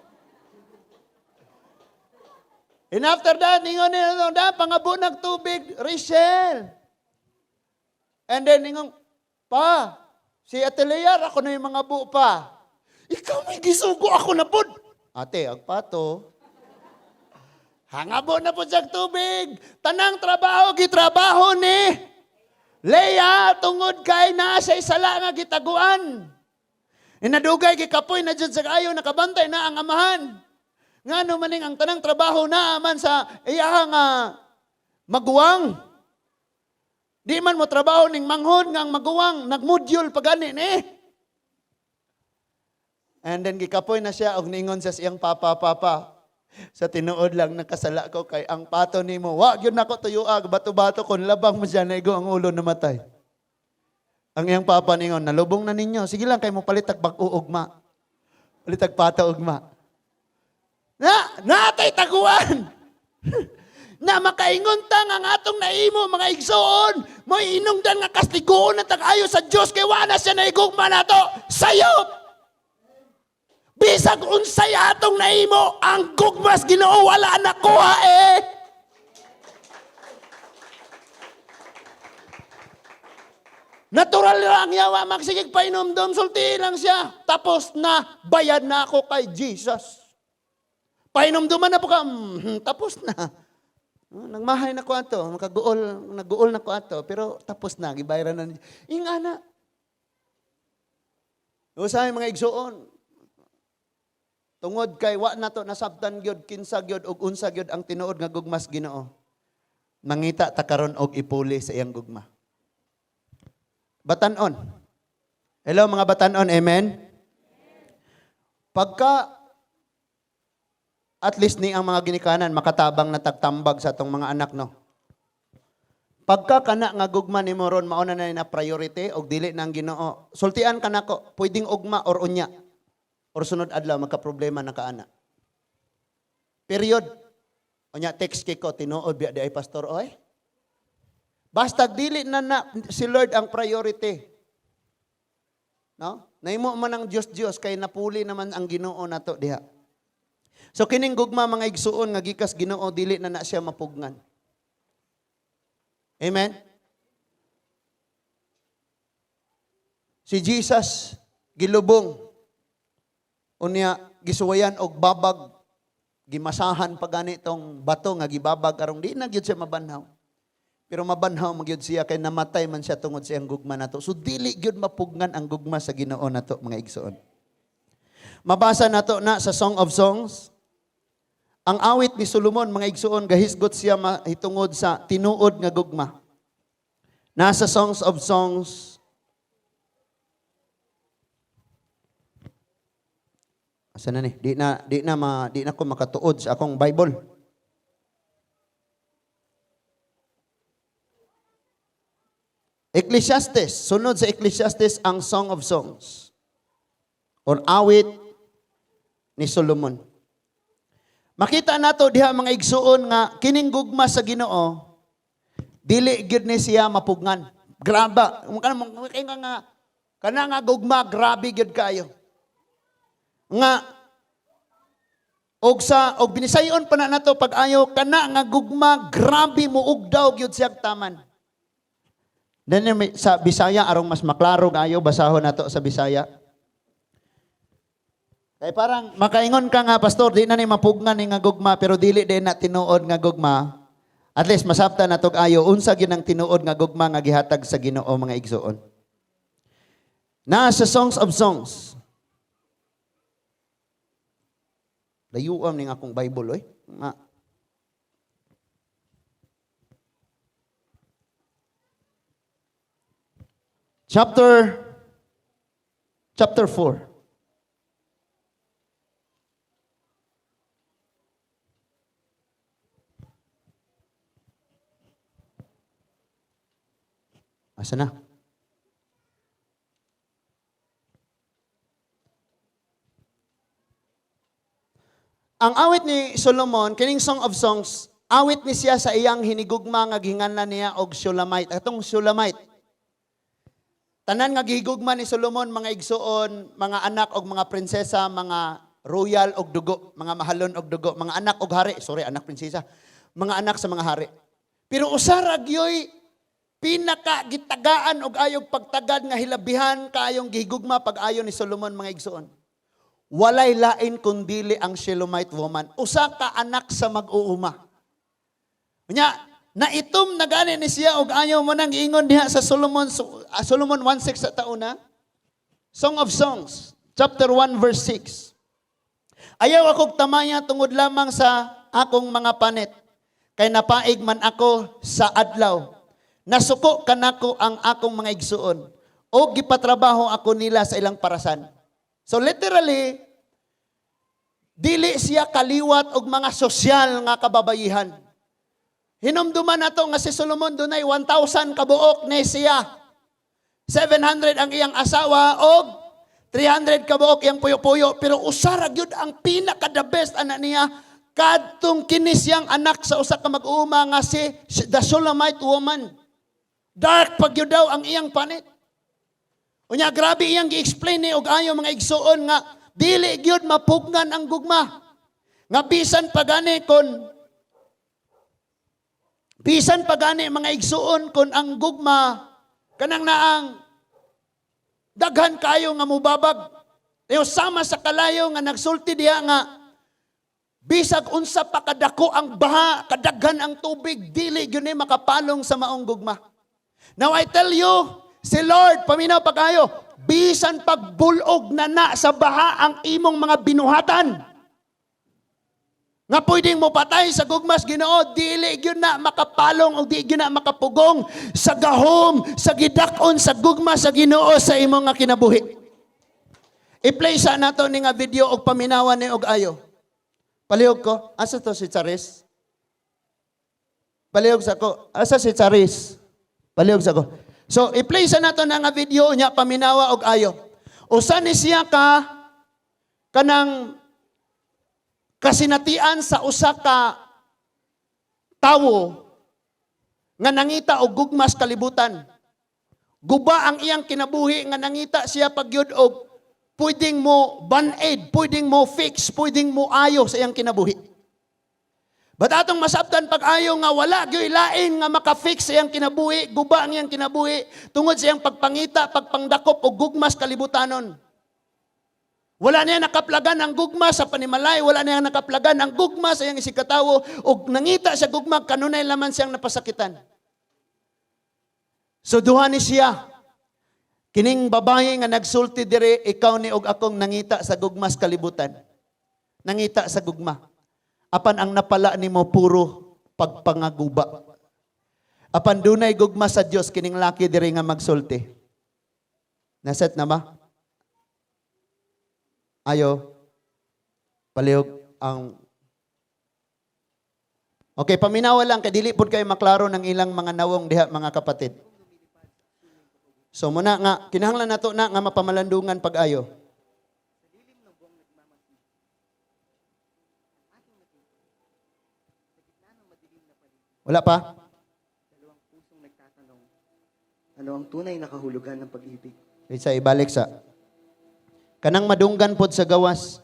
And after that, ningon ni ano, da, "Pangabo ng tubig, Rachel." And then, ningon, "Pa, si Ate Leah, ako na yung mga bu pa." "Ikaw may gisugo, ako na pod." "Ate, agpato." Hangabo na po siya tubig. Tanang trabaho, gitrabaho ni Leah tungod kay naa siya sala nga gitaguan. Inadugay gikapoy na jud sa ayo nakabantay na ang amahan. Ngano maning ang tanang trabaho na man sa iyaha nga maguwang. Di man mo trabaho ning manghod nga ang maguwang nagmudyol pa gani ni. And then gikapoy na siya og ningon sa siyang papa, "Papa, sa tinuod lang nakasala ko kay ang pato nimo wa gyud nako tuyuag bato-bato kon labang mo siya naigo ang ulo, namatay." Ang iyang papa ningon, "Nalubong na ninyo. Sige lang kay mo palitag bag-o ugma. Palitag pato ugma." Na, natay taguan. Na makaingon ta nga ang atong naimo mga igsoon, mo inungdan nga kastiguon na tag-ayo sa Dios kay wa na siya naigugma nato. Sayop! Bisag unsay atong naimo, ang gugmas Ginoo wala nakuha eh. Natural lang yawa magsigig painomdom, sulti lang siya. Tapos na, bayad na ako kay Jesus. Painomduman na po ka, tapos na. Oh, nagmahay na ko ato, makaguol, naguol na ko ato, pero tapos na, gibayaran na. Ingana. Usahay mga igsuon, tungod kay wa na to nasabtan gyud kinsa gyud ug unsa gyud ang tinuod nga gugmas Ginoo. Mangita ta karon og ipuli sa iyang gugma. Batanon. Hello mga batanon, amen? Pagka at least ni ang mga ginikanan makatabang na tagtambag sa atong mga anak, no. Pagka kana nga gugma nimo ron mao na na priority og dili na ang Ginoo. Sultian ka nako, pwedeng ugma or unya or sunod adlaw magka-problema na ka ana. Period. Unya text kay ko, "Tinuod biya di ay, pastor oy?" Basta dili na na si Lord ang priority. No? Nahimo man ang Dios Dios kay napuli naman ang Ginoo nato diha. So kining gugma mga igsuon nga gikas Ginoo dili na na siya mapugnan. Amen. Si Jesus gilubong. Unya gisuwayan og babag, gimasahan pa gani tong bato nga gibabag aron di na gyud siya mabanhaw. Pero mabanhaw man gyud siya kay namatay man siya tungod sa iyang gugma nato. So dili gyud mapugnan ang gugma sa Ginoo nato, mga igsoon. Mabasa nato na sa Song of Songs. Ang awit ni Solomon, mga igsoon, gahisgot siya mahitungod sa tinuod nga gugma. Nasa Songs of Songs, asa na ni? Di na ko makatuod sa akong Bible. Ecclesiastes, sunod sa Ecclesiastes ang Song of Songs or awit ni Solomon. Makita nato diha, mga igsuon, nga kining gugma sa Ginoo dili gyud ni siya mapugnan. Graba, nga nga kana nga gugma, grabe gyud kayo. Nga og sa og binisayon pa na nato pag-ayo, kana nga gugma grabe mo daw gyud siya taman. Then sa Bisaya arong mas maklaro kayo, basahon nato sa Bisaya. Kay parang makaingon ka nga, "Pastor, di na ni mapugnan ni nga gugma," pero dili din na tinuod nga gugma. At least masabtan nato ayo unsa gyud ang tinuod nga gugma nga gihatag sa Ginoo, mga igsoon. Nasa Songs of Songs. Layuan ning akong Bible oy. Nga. Chapter 4. Asa na? Ang awit ni Solomon, kining Song of Songs, awit ni siya sa iyang hinigugma nga gihinganlan niya og Shulamite. Atong Shulamite. Tanan nga gihigugma ni Solomon, mga igsuon, mga anak og mga prinsesa, mga royal og dugo, mga mahalon og dugo, mga anak og hari, sorry, anak prinsesa, mga anak sa mga hari. Pero usa ra gyoy pinaka gitagaan og ayog pagtagad nga hilabihan kaayong gihigugma pag-ayo ni Solomon, mga igsuon. Walay lain kundili ang Shulamite woman. Usa ka anak sa mag-uuma. Nya, naitom na gani ni siya og ayaw mo nang ingon diha sa Solomon, Solomon 1:6 sa tauna. Song of Songs, chapter 1 verse 6. "Ayaw akong tamaya tungod lamang sa akong mga panit. Kay napaig man ako sa adlaw. Nasuko kanako ang akong mga igsuon. O gipatrabaho ako nila sa ilang parasan." So literally, dili siya kaliwat og mga sosyal nga kababayihan. Hinumduman nato nga si Solomon dunay 1,000 kabuok ni siya. 700 ang iyang asawa og 300 kabuok iyang puyo-puyo, pero usa ra gyud ang pinaka the best anak niya kadtong kini siyang anak sa usa ka mag-uuma nga si the Shulamite woman. Dark pag gyud daw ang iyang panit. Unya grabe iyang gi-explain ni og ayo, mga igsuon, nga dili gyud mapugnan ang gugma. Nga bisan pa gani, mga igsuon, kon ang gugma kanang naang daghan kayo nga mubabag. Pero sama sa kalayo nga nagsulti diha nga bisag unsa pa kadako ang baha, kadaghan ang tubig, dili gyud ni makapalong sa maong gugma. Now I tell you, si Lord, paminaw pa kayo, bisan pagbulog na na sa baha ang imong mga binuhatan, nga pwedeng mo patay sa gugmas Ginoo, dili gyud na makapalong o di gyud na makapugong sa gahom, sa gidak-on sa gugma sa Ginoo sa imong nga kinabuhi. I-play sa nato ni nga video og paminawan ni og ayo. Palihog ko, asa to si Charis? Palihog sa ko, asa si Charis? Palihog sa ko. So, i-play sa nato na nga video nya paminawa og ayo. Usa ni siya ka kanang kasinatian sa usa ka tawo nga nangita og gugmas kalibutan. Guba ang iyang kinabuhi nga nangita siya pagyud og pwedeng mo band-aid, pwedeng mo fix, pwedeng mo ayo sa iyang kinabuhi. But atong masabtan pag-ayo nga wala gyud lain nga maka-fix sa iyang kinabuhi, guba ang iyang kinabuhi tungod sa iyang pagpangita, pagpangdakop og gugmas kalibutanon. Wala niya nakaplagan ang gugma sa panimalay, wala niya nakaplagan ang gugma sa iyang isigkatawo, ug nangita sa gugma kanunay laman siyang napasakitan. So duha ni siya. Kining babae nga nagsulti dire, ikaw ni og akong nangita sa gugma sa kalibutan. Nangita sa gugma. Apan ang napala nimo puro pagpangaguba. Apan dunay gugma sa Dios kining laki diri nga magsulti. Naset na ba? Ayo. Palihog ang. Okay, paminawa lang kay dili pud kayo maklaro ng ilang mga nawong diha, mga kapatid. So muna nga kinahanglan nato na nga mapamalandungan pag-ayo. Wala pa? Dalawang pusong nagtatanong, ano ang tunay na kahulugan ng pag-ibig? Wait sa ibalik sa. Kanang madunggan pod sa gawas.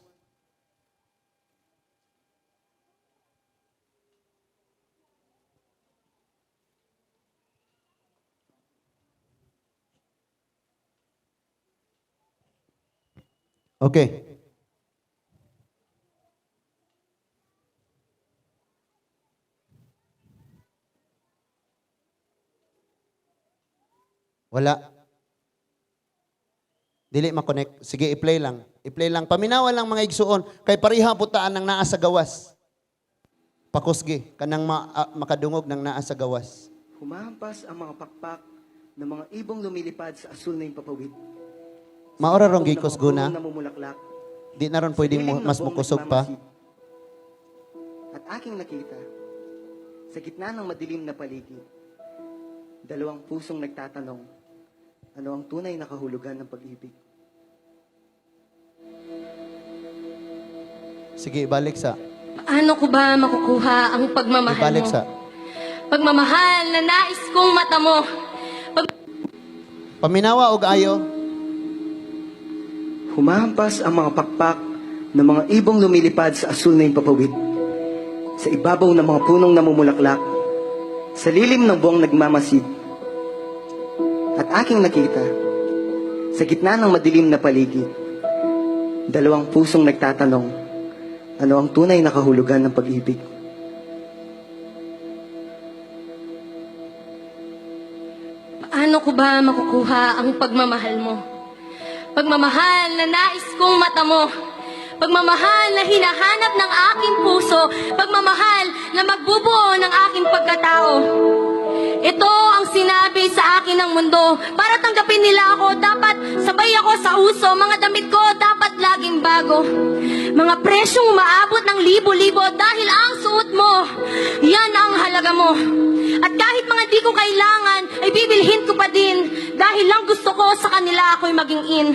Okay. Wala. Dili ma-connect. Sige, i-play lang. I-play lang. Paminawa lang, mga igsuon. Kay pareha putaan ng naa sa gawas. Pakusgi. Kanang makadungog ng naa sa gawas. Humahampas ang mga pakpak ng mga ibong lumilipad sa asul na himpapawid. Maora rong Sa gikos mga guna. punong namumulaklak, Di na ron sa pwedeng lilim ng mas buong mukusog pa. nagmamasid. At aking nakita, sa gitna ng madilim na paligid, dalawang pusong nagtatanong, ano ang tunay na kahulugan ng pag-ibig? Sige, ibalik sa. Paano ko ba makukuha ang pagmamahal Ibalik mo? sa. Pagmamahal na nais kong mata mo. Paminawa og ayo. Humahampas ang mga pakpak ng mga ibong lumilipad sa asul na himpapawid. Sa ibabaw ng mga punong namumulaklak, sa lilim ng buwang nagmamasid. At aking nakita, sa gitna ng madilim na paligid, dalawang pusong nagtatanong, ano ang tunay na kahulugan ng pag-ibig? Paano ko ba makukuha ang pagmamahal mo? Pagmamahal na nais kong mata mo. Pagmamahal na hinahanap ng aking puso. Pagmamahal na magbubuo ng aking pagkatao. Ito ang sinabi sa akin ng mundo. Para tanggapin nila ako, dapat sabay ako sa uso. Mga damit ko, dapat laging bago. Mga presyong umaabot ng libo-libo dahil ang suot mo, yan ang halaga mo. At kahit mga di ko kailangan, ay bibilhin ko pa din dahil lang gusto ko sa kanila ako'y maging in.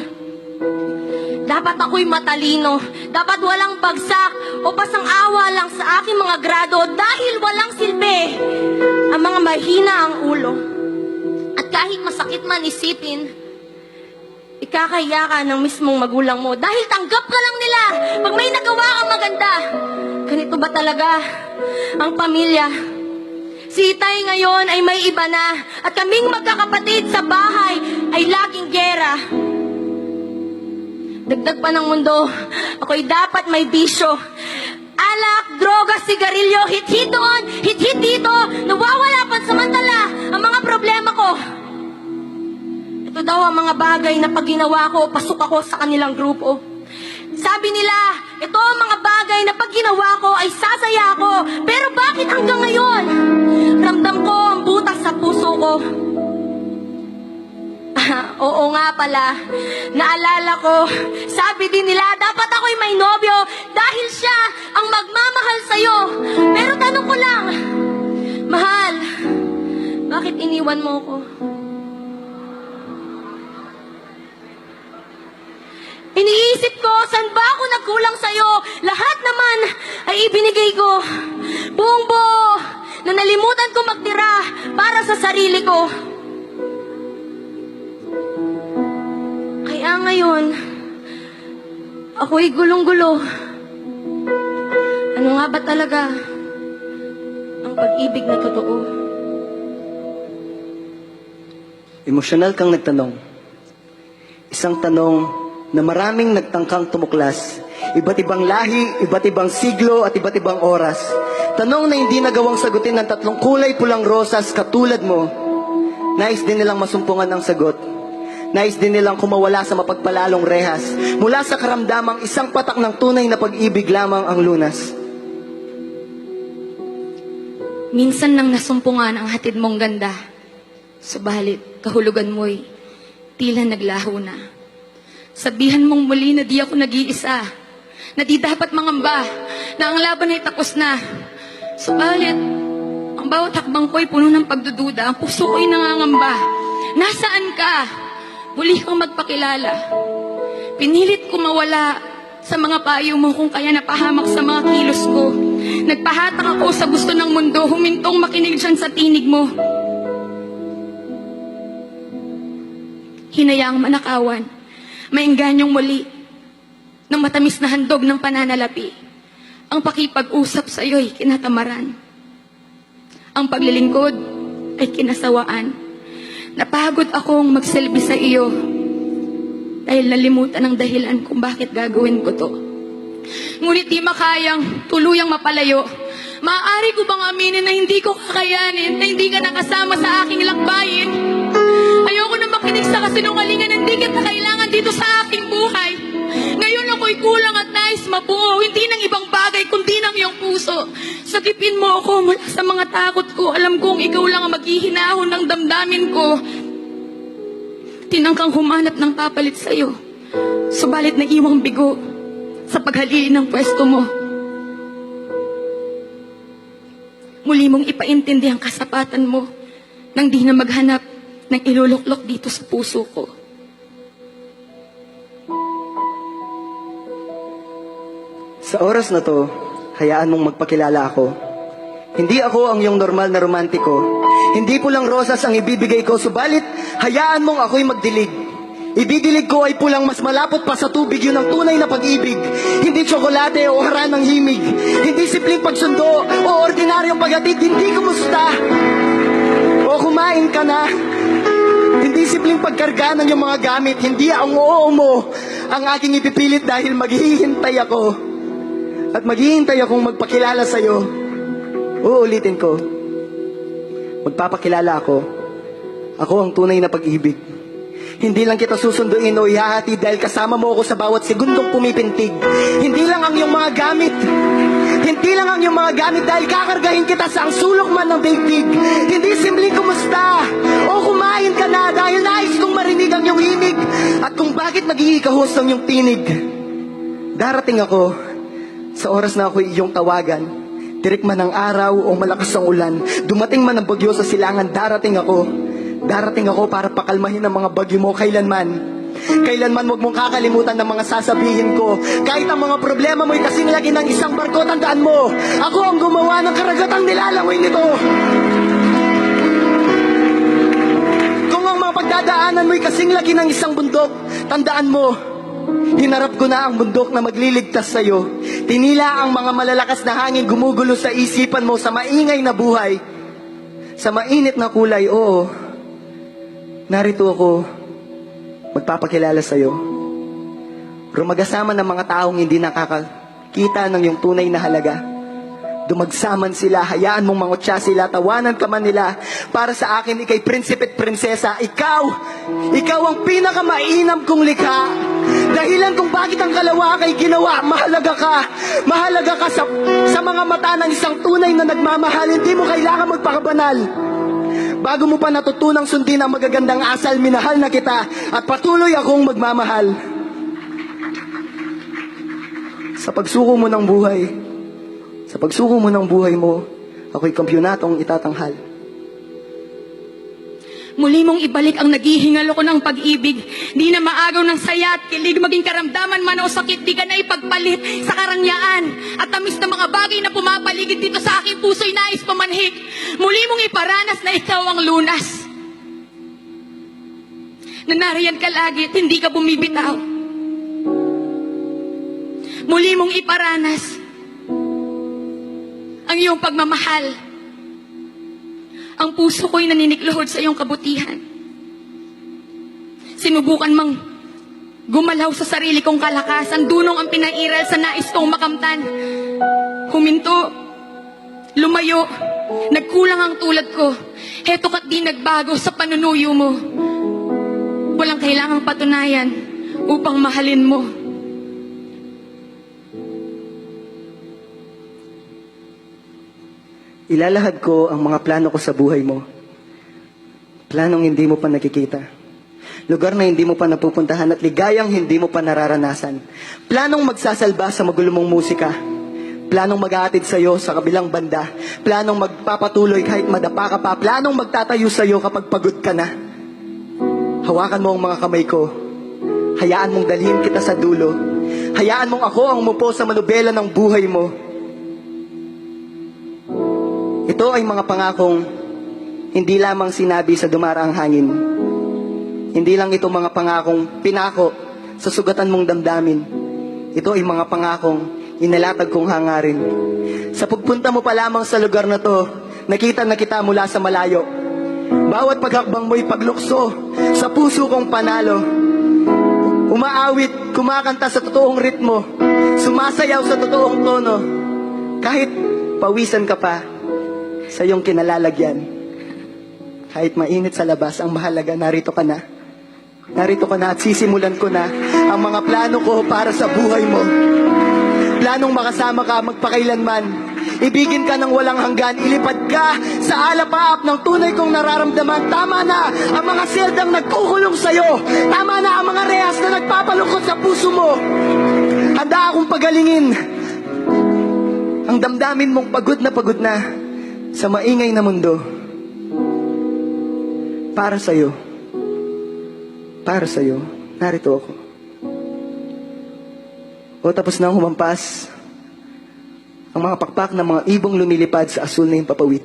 Dapat ako'y matalino. Dapat walang bagsak o pasang-awa lang sa aking mga grado dahil walang silbi ang mga mahina ang ulo. At kahit masakit man isipin, ikakahiya ka ng mismong magulang mo dahil tanggap ka lang nila pag may nagawa kang maganda. Ganito ba talaga ang pamilya? Si Itay ngayon ay may iba na at kaming magkakapatid sa bahay ay laging gera. Dagdag pa ng mundo, ako'y dapat may bisyo. Alak, droga, sigarilyo, hit-hit doon, hit-hit dito, nawawala pansamantala ang mga problema ko. Ito daw ang mga bagay na pag ginawa ko, pasok ako sa kanilang grupo. Sabi nila, ito ang mga bagay na pag ginawa ko ay sasaya ako. Pero bakit hanggang ngayon? Ramdam ko ang butas sa puso ko. Oo nga pala. Naalala ko, sabi din nila, dapat ako'y may nobyo dahil siya ang magmamahal sa'yo. Pero tanong ko lang, mahal, bakit iniwan mo ko? Iniisip ko, saan ba ako nagkulang sa'yo? Lahat naman ay ibinigay ko. Buong buo na nalimutan ko magtira para sa sarili ko. Kaya ngayon, ako'y gulong-gulo. Ano nga ba talaga ang pag-ibig na totoo? Emosyonal kang nagtanong. Isang tanong na maraming nagtangkang tumuklas. Iba't ibang lahi, iba't ibang siglo at iba't ibang oras. Tanong na hindi nagawang sagutin ng tatlong kulay pulang rosas katulad mo. Nais din nilang masumpungan ang sagot. Nais din nilang kumawala sa mapagpalalong rehas. Mula sa karamdamang isang patak ng tunay na pag-ibig lamang ang lunas. Minsan nang nasumpungan ang hatid mong ganda. Subalit, kahulugan mo'y tila naglaho na. Sabihan mong muli na di ako nag-iisa, na di dapat mangamba, na ang laban ay tapos na. Subalit, ang bawat hakbang ko'y puno ng pagdududa, ang puso ko'y nangangamba. Nasaan ka? Muli kang magpakilala. Pinilit ko mawala sa mga payo mo kung kaya napahamak sa mga kilos ko. Nagpahatak ako sa gusto ng mundo, humintong makinig dyan sa tinig mo. Hinayaang manakawan, maengganyong muli, ng matamis na handog ng pananalapi. Ang pakipag-usap sa iyo'y kinatamaran. Ang paglilingkod ay kinasawaan. Napagod akong magsilbi sa iyo dahil nalimutan ang dahilan kung bakit gagawin ko to. Ngunit di makayang tuluyang mapalayo. Maaari ko bang aminin na hindi ko kakayanin, na hindi ka nakasama sa aking lakbayin? Ayoko na makinig sa kasinungalingan, hindi kita kailangan dito sa aking buhay. Ngayon ako'y kulang at nais mabuo, hindi ng ibang bagay kundi ng iyong puso. Sagipin mo ako mula sa mga takot ko. Alam kong ikaw lang ang maghihinahon ng damdamin ko. Tinangkang humanap ng papalit sa'yo. Subalit naiwang bigo sa paghalili ng pwesto mo. Muli mong ipaintindi ang kasapatan mo nang di na maghanap ng iluluklok dito sa puso ko. Sa oras na to, hayaan mong magpakilala ako. Hindi ako ang iyong normal na romantiko. Hindi pulang rosas ang ibibigay ko, subalit hayaan mong ako'y magdilig. Ibidilig ko ay pulang mas malapot pa sa tubig, yun ang tunay na pag-ibig. Hindi tsokolate o haran ng himig. Hindi simpleng pagsundo o ordinaryong paghatid, hindi kumusta o kumain ka na. Hindi simpleng pagkarga ng iyong mga gamit, hindi ang oo mo ang aking ipipilit dahil maghihintay ako. At maghihintay akong magpakilala sa'yo. Uulitin ko. Magpapakilala ako. Ako ang tunay na pag-ibig. Hindi lang kita susunduin o ihahatid dahil kasama mo ako sa bawat segundong pumipintig. Hindi lang ang iyong mga gamit. Hindi lang ang iyong mga gamit dahil kakargahin kita sa ang sulok man ng daigdig. Hindi simpleng kumusta o kumain ka na dahil nais kong marinig ang iyong himig at kung bakit nagigikahos ang iyong tinig. Darating ako sa oras na ako'y iyong tawagan. Tirik man ang araw o malakas ang ulan, dumating man ang bagyo sa silangan, darating ako. Darating ako para pakalmahin ang mga bagyo mo kailanman. Kailanman huwag mong kakalimutan ng mga sasabihin ko. Kahit ang mga problema mo'y kasing lagi ng isang barko, tandaan mo, ako ang gumawa ng karagatang nilalangoy nito. Kung ang mga pagdadaanan mo'y kasing lagi ng isang bundok, tandaan mo, hinarap ko na ang bundok na magliligtas sa'yo. Tinila ang mga malalakas na hangin gumugulo sa isipan mo sa maingay na buhay, sa mainit na kulay, oo. Narito ako, magpapakilala sa'yo. Rumagasama ng mga taong hindi nakakakita ng iyong tunay na halaga. Dumagsaman sila, hayaan mong mangutya sila, tawanan ka man nila. Para sa akin, ika'y prinsipe at prinsesa. Ikaw, ikaw ang pinakamainam kong likha. Dahilan kung bakit ang kalawak ay ginawa, mahalaga ka. Mahalaga ka sa mga mata ng isang tunay na nagmamahal. Hindi mo kailangan magpakabanal. Bago mo pa natutunang sundin ang magagandang asal, minahal na kita at patuloy akong magmamahal. Sa pagsuko mo ng buhay, sa pagsuko mo ng buhay mo, ako'y kampyonatong itatanghal. Muli mong ibalik ang naghihingalo ko ng pag-ibig. Di na maagaw ng saya at kilig, maging karamdaman man o sakit, di ka na ipagpalit sa karangyaan. At tamis na mga bagay na pumapaligid dito sa aking puso'y nais pamanhik. Muli mong iparanas na ikaw ang lunas. Na nariyan ka lagi at hindi ka bumibitaw. Muli mong iparanas ang iyong pagmamahal. Ang puso ko'y naninikluhod sa iyong kabutihan. Sinubukan mang Gumalaw sa sarili kong kalakasan, dunong ang pinairal sa nais kong makamtan. Huminto, lumayo, nagkulang ang tulad ko. Heto ka't di nagbago sa panunuyo mo. Walang kailangang patunayan upang mahalin mo. Ilalahad ko ang mga plano ko sa buhay mo. Planong hindi mo pa nakikita. Lugar na hindi mo pa napupuntahan at ligayang hindi mo pa nararanasan. Planong magsasalba sa magulo mong musika. Planong maghahatid sa'yo sa kabilang banda. Planong magpapatuloy kahit madapa ka pa. Planong magtatayo sa'yo kapag pagod ka na. Hawakan mo ang mga kamay ko. Hayaan mong dalhin kita sa dulo. Hayaan mong ako ang umupo sa manubela ng buhay mo. Ito ay mga pangakong hindi lamang sinabi sa dumaraang hangin. Hindi lang ito mga pangakong pinako sa sugatan mong damdamin. Ito ay mga pangakong inalatag kong hangarin. Sa pagpunta mo pa lamang sa lugar na to, nakita na kita mula sa malayo. Bawat paghakbang mo'y paglukso sa puso kong panalo. Umaawit, kumakanta sa totoong ritmo, sumasayaw sa totoong tono. Kahit pawisan ka pa sa iyong kinalalagyan. Kahit mainit sa labas, ang mahalaga, narito ka na. Narito ka na at sisimulan ko na ang mga plano ko para sa buhay mo. Planong makasama ka magpakailanman. Ibigin ka ng walang hanggan, ilipad ka sa alapaap ng tunay kong nararamdaman. Tama na ang mga seldang nagkukulong sa'yo. Tama na ang mga rehas na nagpapalungkot sa puso mo. Handa akong pagalingin ang damdamin mong pagod na sa maingay na mundo. Para sa'yo. Para sa'yo, narito ako. O tapos na ang humampas ang mga pakpak ng mga ibong lumilipad sa asul na himpapawid.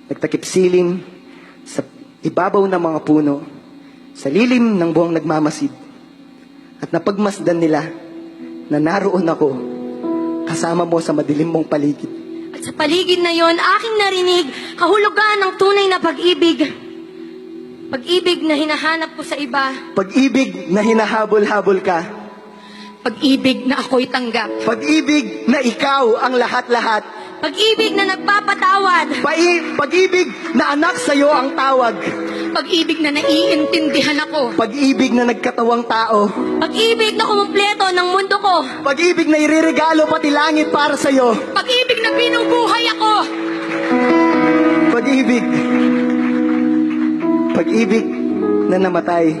Nagtakip silim sa ibabaw ng mga puno, sa lilim ng buwang nagmamasid. At napagmasdan nila na naroon ako kasama mo sa madilim mong paligid. At sa paligid na yon, aking narinig kahulugan ng tunay na pag-ibig. Pag-ibig na hinahanap ko sa iba. Pag-ibig na hinahabol-habol ka. Pag-ibig na ako'y tanggap. Pag-ibig na ikaw ang lahat-lahat. Pag-ibig na nagpapatawad. Pag-ibig na anak sa'yo ang tawag. Pag-ibig na naiintindihan ako. Pag-ibig na nagkatawang tao. Pag-ibig na kumumpleto ng mundo ko. Pag-ibig na ireregalo pati langit para sa'yo. Pag-ibig na binubuhay ako. Pag-ibig. Pag-ibig na namatay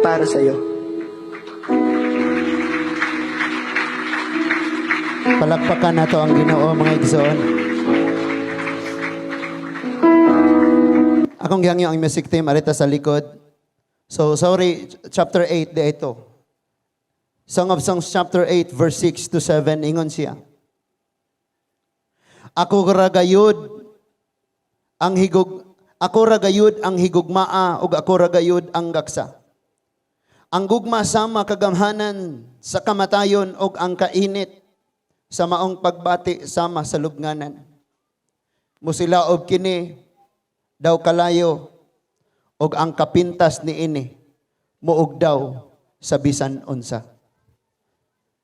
para sa'yo. Palakpakan nato ang Ginoo, mga igsoon. Akong gihangyo ang music team arita sa likod. So sorry, chapter 8 di ito. Song of Songs chapter 8 verse 6 to 7, ingon siya. Ako ra gayud ang higug ako ra gayud ang higugmaa ug ako ra gayud ang gaksa. Ang gugma sama kagamhanan sa kamatayon ug ang kainit sa maong pagbati sama sa lubnganan. Musilaob kini daw kalayo ug ang kapintas niini muog daw sa bisan unsa.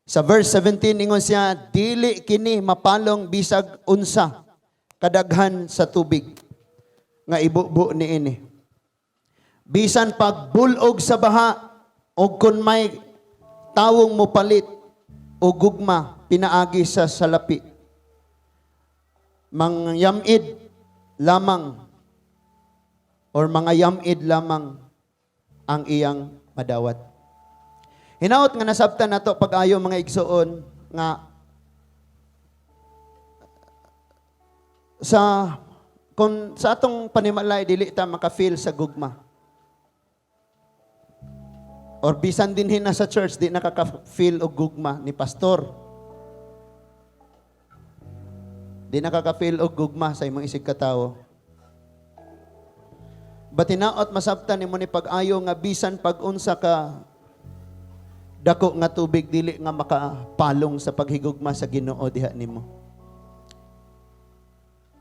Sa verse 17 ingon siya, dili kini mapalong bisag unsa kadaghan sa tubig nga ibubo niini. Bisan pagbulog sa baha og kun may tawong mopalit o gugma pinaagi sa salapi. Mangyamid lamang or mga yamid lamang ang iyang madawat. Hinaot nga nasabtan nato pag-ayo, mga igsoon, nga sa kung sa atong panimalay dili ta maka-feel sa gugma. Or bisan dinhi na sa church di nakaka-feel og gugma ni pastor. Di nakaka-feel og gugma sa imong isig katawo. But hinaot masabtan nimo ni pag-ayo nga bisan pag-unsa ka dako nga tubig dili nga makapalong sa paghigugma sa Ginoo diha nimo.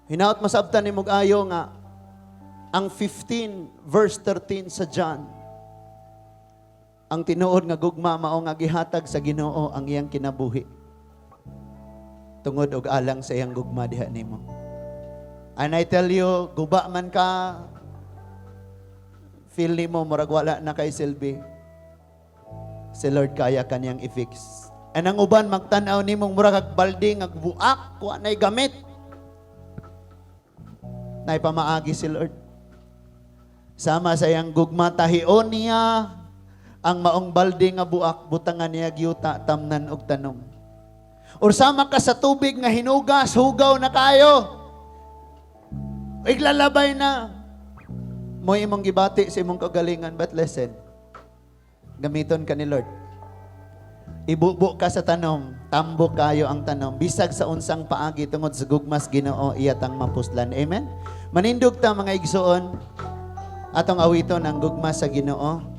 Hinaot masabtan nimo ayo nga ang 15 verse 13 sa John. Ang tinuod nga gugma mao nga gihatag sa Ginoo ang iyang kinabuhi tungod og alang sa iyang gugma diha nimo. And I tell you, guba man ka, feel nimo murag wala na kay silbi. Si Lord kaya kaniyang i-fix. And ang uban magtan-aw nimong murag kag balde nga buak, wa nay gamit. Nay pamaagi si Lord. Sama sa iyang gugma, tahion niya ang maong balde nga buak, butangan niya gyuta, tamnan og tanom. Or sama ka sa tubig nga hinugas, hugaw na kayo. Iglalabay na. Mo'y imong gibati sa imong kagalingan, but listen, gamiton ka ni Lord. Ibubo ka sa tanom, tambo kayo ang tanom. Bisag sa unsang paagi tungod sa gugmas Ginoo, iya tang mapuslan. Amen? Manindog ta, mga igsoon, atong awiton ang gugma sa Ginoo.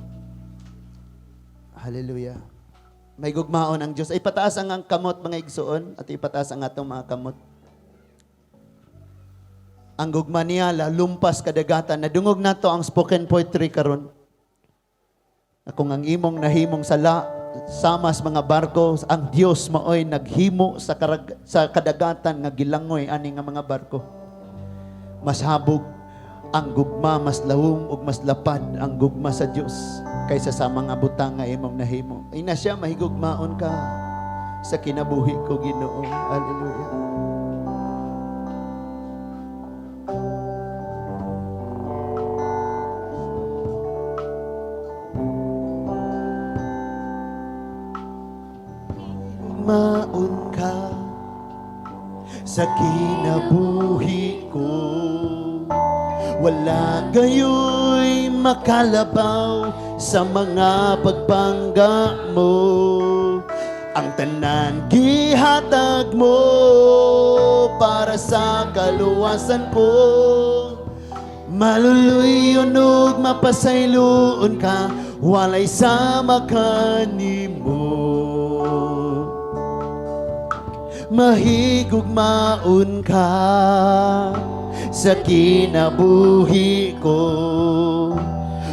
Hallelujah. May gugmaon ang Diyos. Ay pataas ang kamot, mga igsoon, at ipataas ang atong mga kamot. Ang gugma niya lalumpas kadagatan. Nadungog nato ang spoken poetry karon. Na kung ang imong nahimong sala samas mga barko, ang Dios maoy naghimo sa kadagatan nga gilangoy ani nga mga barko. Mas habog ang gugma, mas lawom ug mas lapad ang gugma sa Dios kaysa sa mga butang nga imong nahimo. Ina siya, mahigugmaon ka sa kinabuhi ko, Ginoo. Hallelujah. Maon ka sa kinabuhi ko. Wala gayo'y makalabaw sa mga pagbangga mo. Ang tanan gihatag mo para sa kaluwasan ko. Maluluyon ug mapasayloon ka, walay sama kanimo. Mahigugmaon ka sa kinabuhi ko.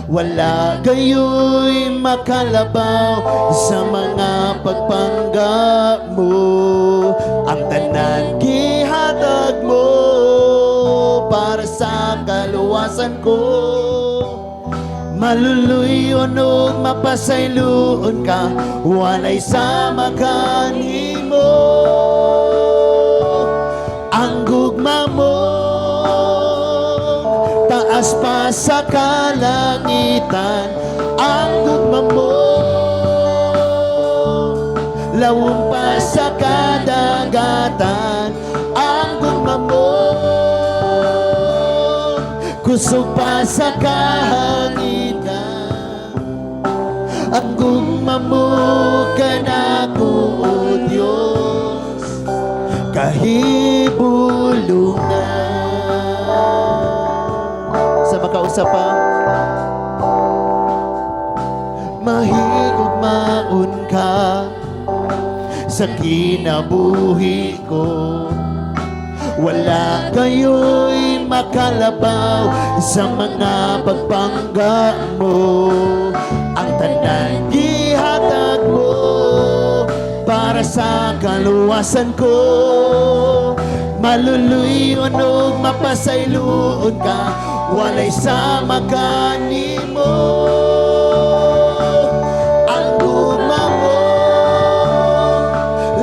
Wala gayo'y makalabaw sa mga pagpangga mo. Ang tanan gihatag mo para sa kaluwasan ko. Maluluyon ug mapasayloon ka, walay sama kanimo. Ang gugma mo taas pa sa kalangitan. Ang gugma mo lawom pa sa kadagatan. Ang gugma mo kusog pa sa kahanginan. Ang gugma mo kanako, O Diyos, kahibulungan. Sa makausap pa, mahigugmaon ka sa kinabuhi ko. Wala kayo'y makalabaw sa mga pagpangga mo. Ang tanan gihatag mo para sa kaluwasan ko. Maluluyon ug mapasayloon ka, walay sama kanimo. Ang gugma mo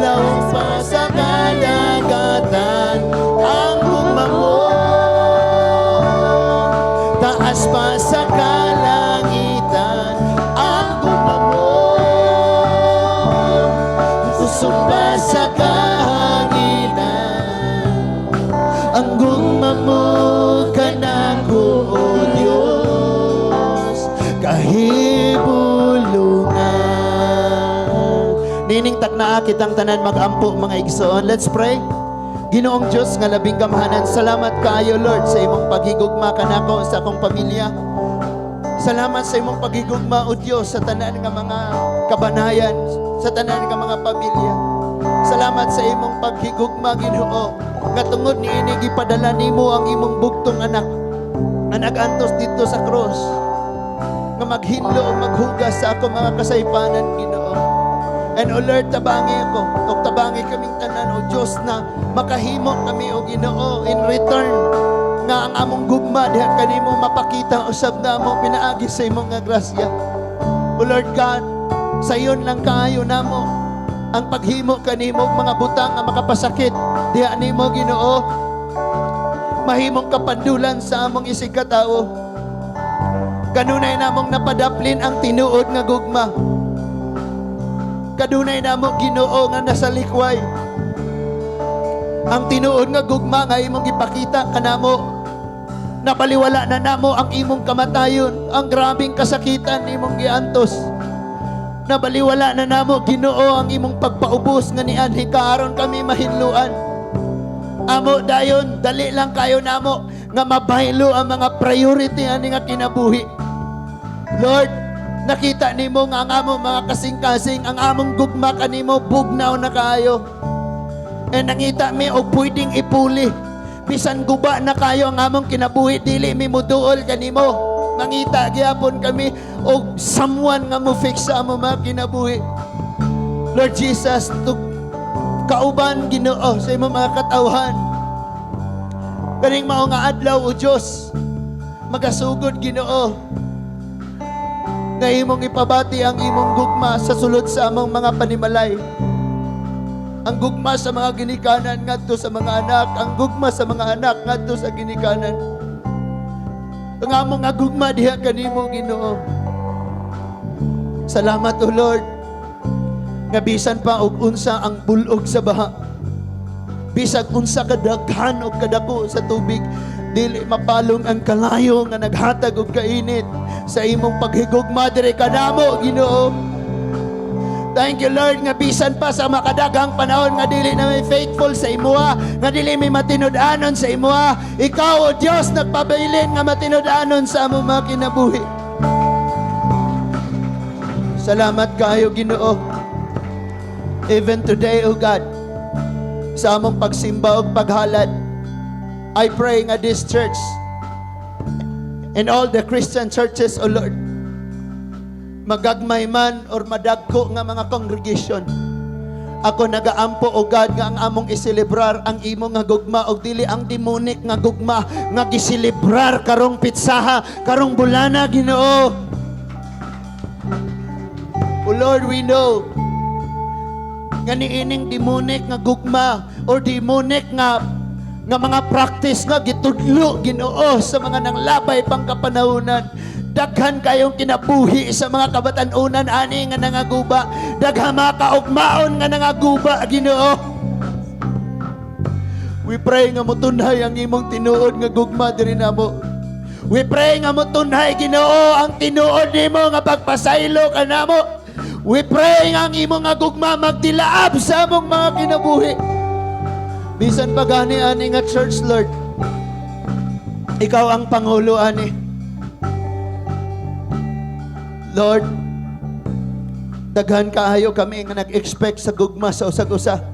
lawom pa sa kadagatan. Ang gugma mo taas pa sa kalangitan. Ang gugma mo kusog pa sa kahanginan. Ang gugma mo kanako, O Diyos, kahibulungan. Nining taknaa kitang tanan mag-ampo, mga igsoon. Let's pray. Ginoong Diyos nga labing gamhanan, salamat kaayo, Lord, sa imong paghigugma kanako sa akong pamilya. Salamat sa imong paghigugma, O Diyos, sa tanan nga mga kabanayan, sa tanan nga mga pamilya. Salamat sa imong paghigugma, Ginoo, nga tungod niini gipadala nimo ang imong bugtong anak nga nag-antos dito sa krus. Nga maghinlo o maghugas sa ako mga kasaypanan, Ginoo. And O Lord, tabangi ako, o tabangi kaming tanan, O Diyos, na makahimo kami, O Ginoo, in return, nga ang among gugma diha kanimo mapakita usab namo pinaagi sa imong nga grasya. O Lord God, sayon lang kaayo namo ang paghimo kanimo og mga butang nga makapasakit diha nimo, Ginoo, mahimong kapandulan sa among isig katawo. Kanunay namong napadaplin ang tinuod nga gugma. Kanunay namo, Ginoo, nga nasalikway ang tinuod nga gugma nga imong gipakita kanamo. Nabaliwala na namo ang imong kamatayon, ang grabing kasakitan imong giantos. Nabaliwala na namo, Ginoo, ang imong pagpaubos nga nianhi ka aron kami mahinluan. Amo dayon, dali lang kayo namo nga mabaylo ang mga priority ani nga kinabuhi. Lord, nakita nimo nga ang among mga kasing-kasing, ang among gugma kanimo bugnaw na kaayo. And nangita mi og pwedeng ipuli. Bisan guba na kayo ang among kinabuhi, dili mi muduol kanimo. Mangita gyapon kami og someone nga mo fix sa among mga kinabuhi. Lord Jesus, to kauban, Ginoo, sa imong mga katawhan. Kaning mao nga adlaw, O Dios, magasugod, Ginoo, nga imong ipabati ang imong gugma sa sulod sa among mga panimalay. Ang gugma sa mga ginikanan ngadto sa mga anak, ang gugma sa mga anak ngadto sa ginikanan. Ang among nga gugma diha kanimo, Ginoo. Salamat, O Lord, nga bisan pa og unsa ang bulog sa baha, bisag unsa kadaghan og kadako sa tubig, dili mapalong ang kalayo nga naghatag og kainit sa imong paghigugma diri kanamo, Ginoo. Thank you, Lord, nga bisan pa sa makadaghang panahon nga dili na mi faithful sa imuha, nga dili mi matinud-anon sa imuha, ikaw, O Dios, nagpabilin nga matinud-anon sa among mga kinabuhi. Salamat kayo, Ginoo. Even today, O God, sa among pagsimba ug paghalad, I pray nga this church and all the Christian churches, O Lord, magagmay man or madagko nga mga congregation, ako nagaampo, O God, nga ang among iselebrar ang imo nga gugma og dili ang demonic nga gugma nga giselebrar karong petsaha, karong bulana, Ginoo. O Lord, we know nga niining demonic nga gugma or demonic nga nga mga practice nga gitudlo, Ginoo, sa mga nanglabay pang kapanahunan. Daghan kayong kinabuhi sa mga kabatan-unan ani nga nangaguba. Daghan mga kaugmaon nga nangaguba, Ginoo. We pray nga motunhay ang imong tinuod nga gugma diri namo. We pray nga motunhay, Ginoo, ang tinuod nimo nga pagpasaylo kanamo. We pray nga ang imong nga gugma magdilaab sa among mga kinabuhi. Bisan pa gani ani nga church, Lord, ikaw ang pangulo ani. Lord, daghan kaayo kami nga nag-expect sa gugma sa usag-usa.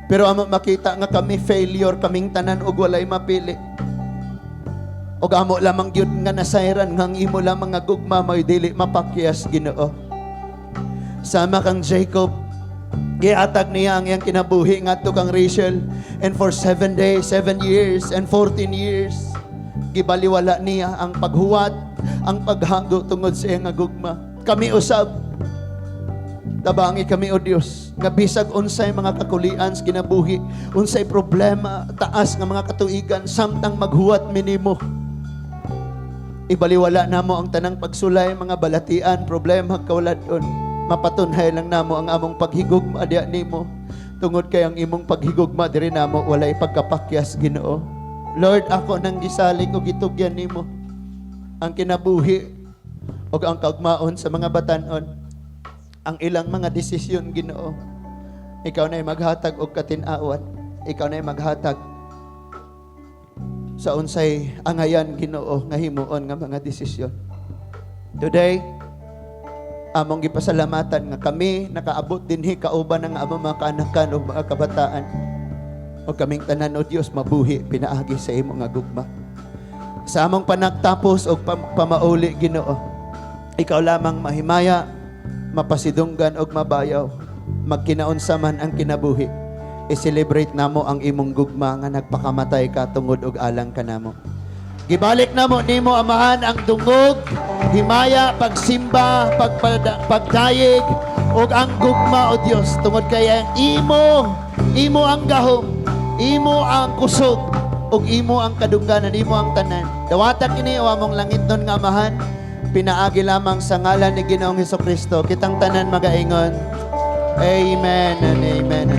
Pero amo makita nga kami failure kaming tanan og walay mapili. Og amo lamang gyud nga nasayran nga ang imo lamang nga gugma may dili mapakyas, Ginoo. Sama kang Jacob, giatag niya ang iyang kinabuhi ngadto kang Rachel, and for 7 days, 7 years, and 14 years, gibaliwala niya ang paghuwat, ang paghago tungod sa iyang nga gugma. Kami usab, tabangi kami, O Dios, nga bisag unsay mga kakulian sa kinabuhi, unsay problema, taas nga mga katuigan, samtang maghuwat mi nimo, ibaliwala namo ang tanang pagsulay, mga balatian, problema, kawaladon. Mapatunhay lang namo ang among paghigugma diha nimo. Tungod kay ang imong paghigugma diri namo walay pagkapakyas, Ginoo. Lord, ako nang gisalig og gitugyan nimo ang kinabuhi og ang kaugmaon sa mga batanon, ang ilang mga desisyon, Ginoo. Ikaw na maghatag og katin-awan. Ikaw na maghatag sa unsay angayan, Ginoo, nga himuon nga mga desisyon. Today, among gipasalamatan nga kami nakaabot dinhi kauban ng among mga kaanakan ug mga kabataan. O kaming tanan, O Dios, mabuhi pinaagi sa imo nga gugma. Sa among panagtapos og pamauli, Ginoo, ikaw lamang mahimaya, mapasidunggan og mabayaw, magkinaunsa man ang kinabuhi. I-celebrate namo ang imong gugma nga nagpakamatay ka tungod og alang kanamo. Gibalik namo nimo, Amahan, ang dungog, himaya, pagsimba, pagdayeg ug ang gugma, o Dios, tungod kay ang imo, imo ang gahom, imo ang kusog ug imo ang kadungganan, imo ang tanan. Dawata kini, o among langitnon nga Amahan, pinaagi lamang sa ngalan ni Ginoong Kristo. Kitang tanan magaingon, "Amen and Amen."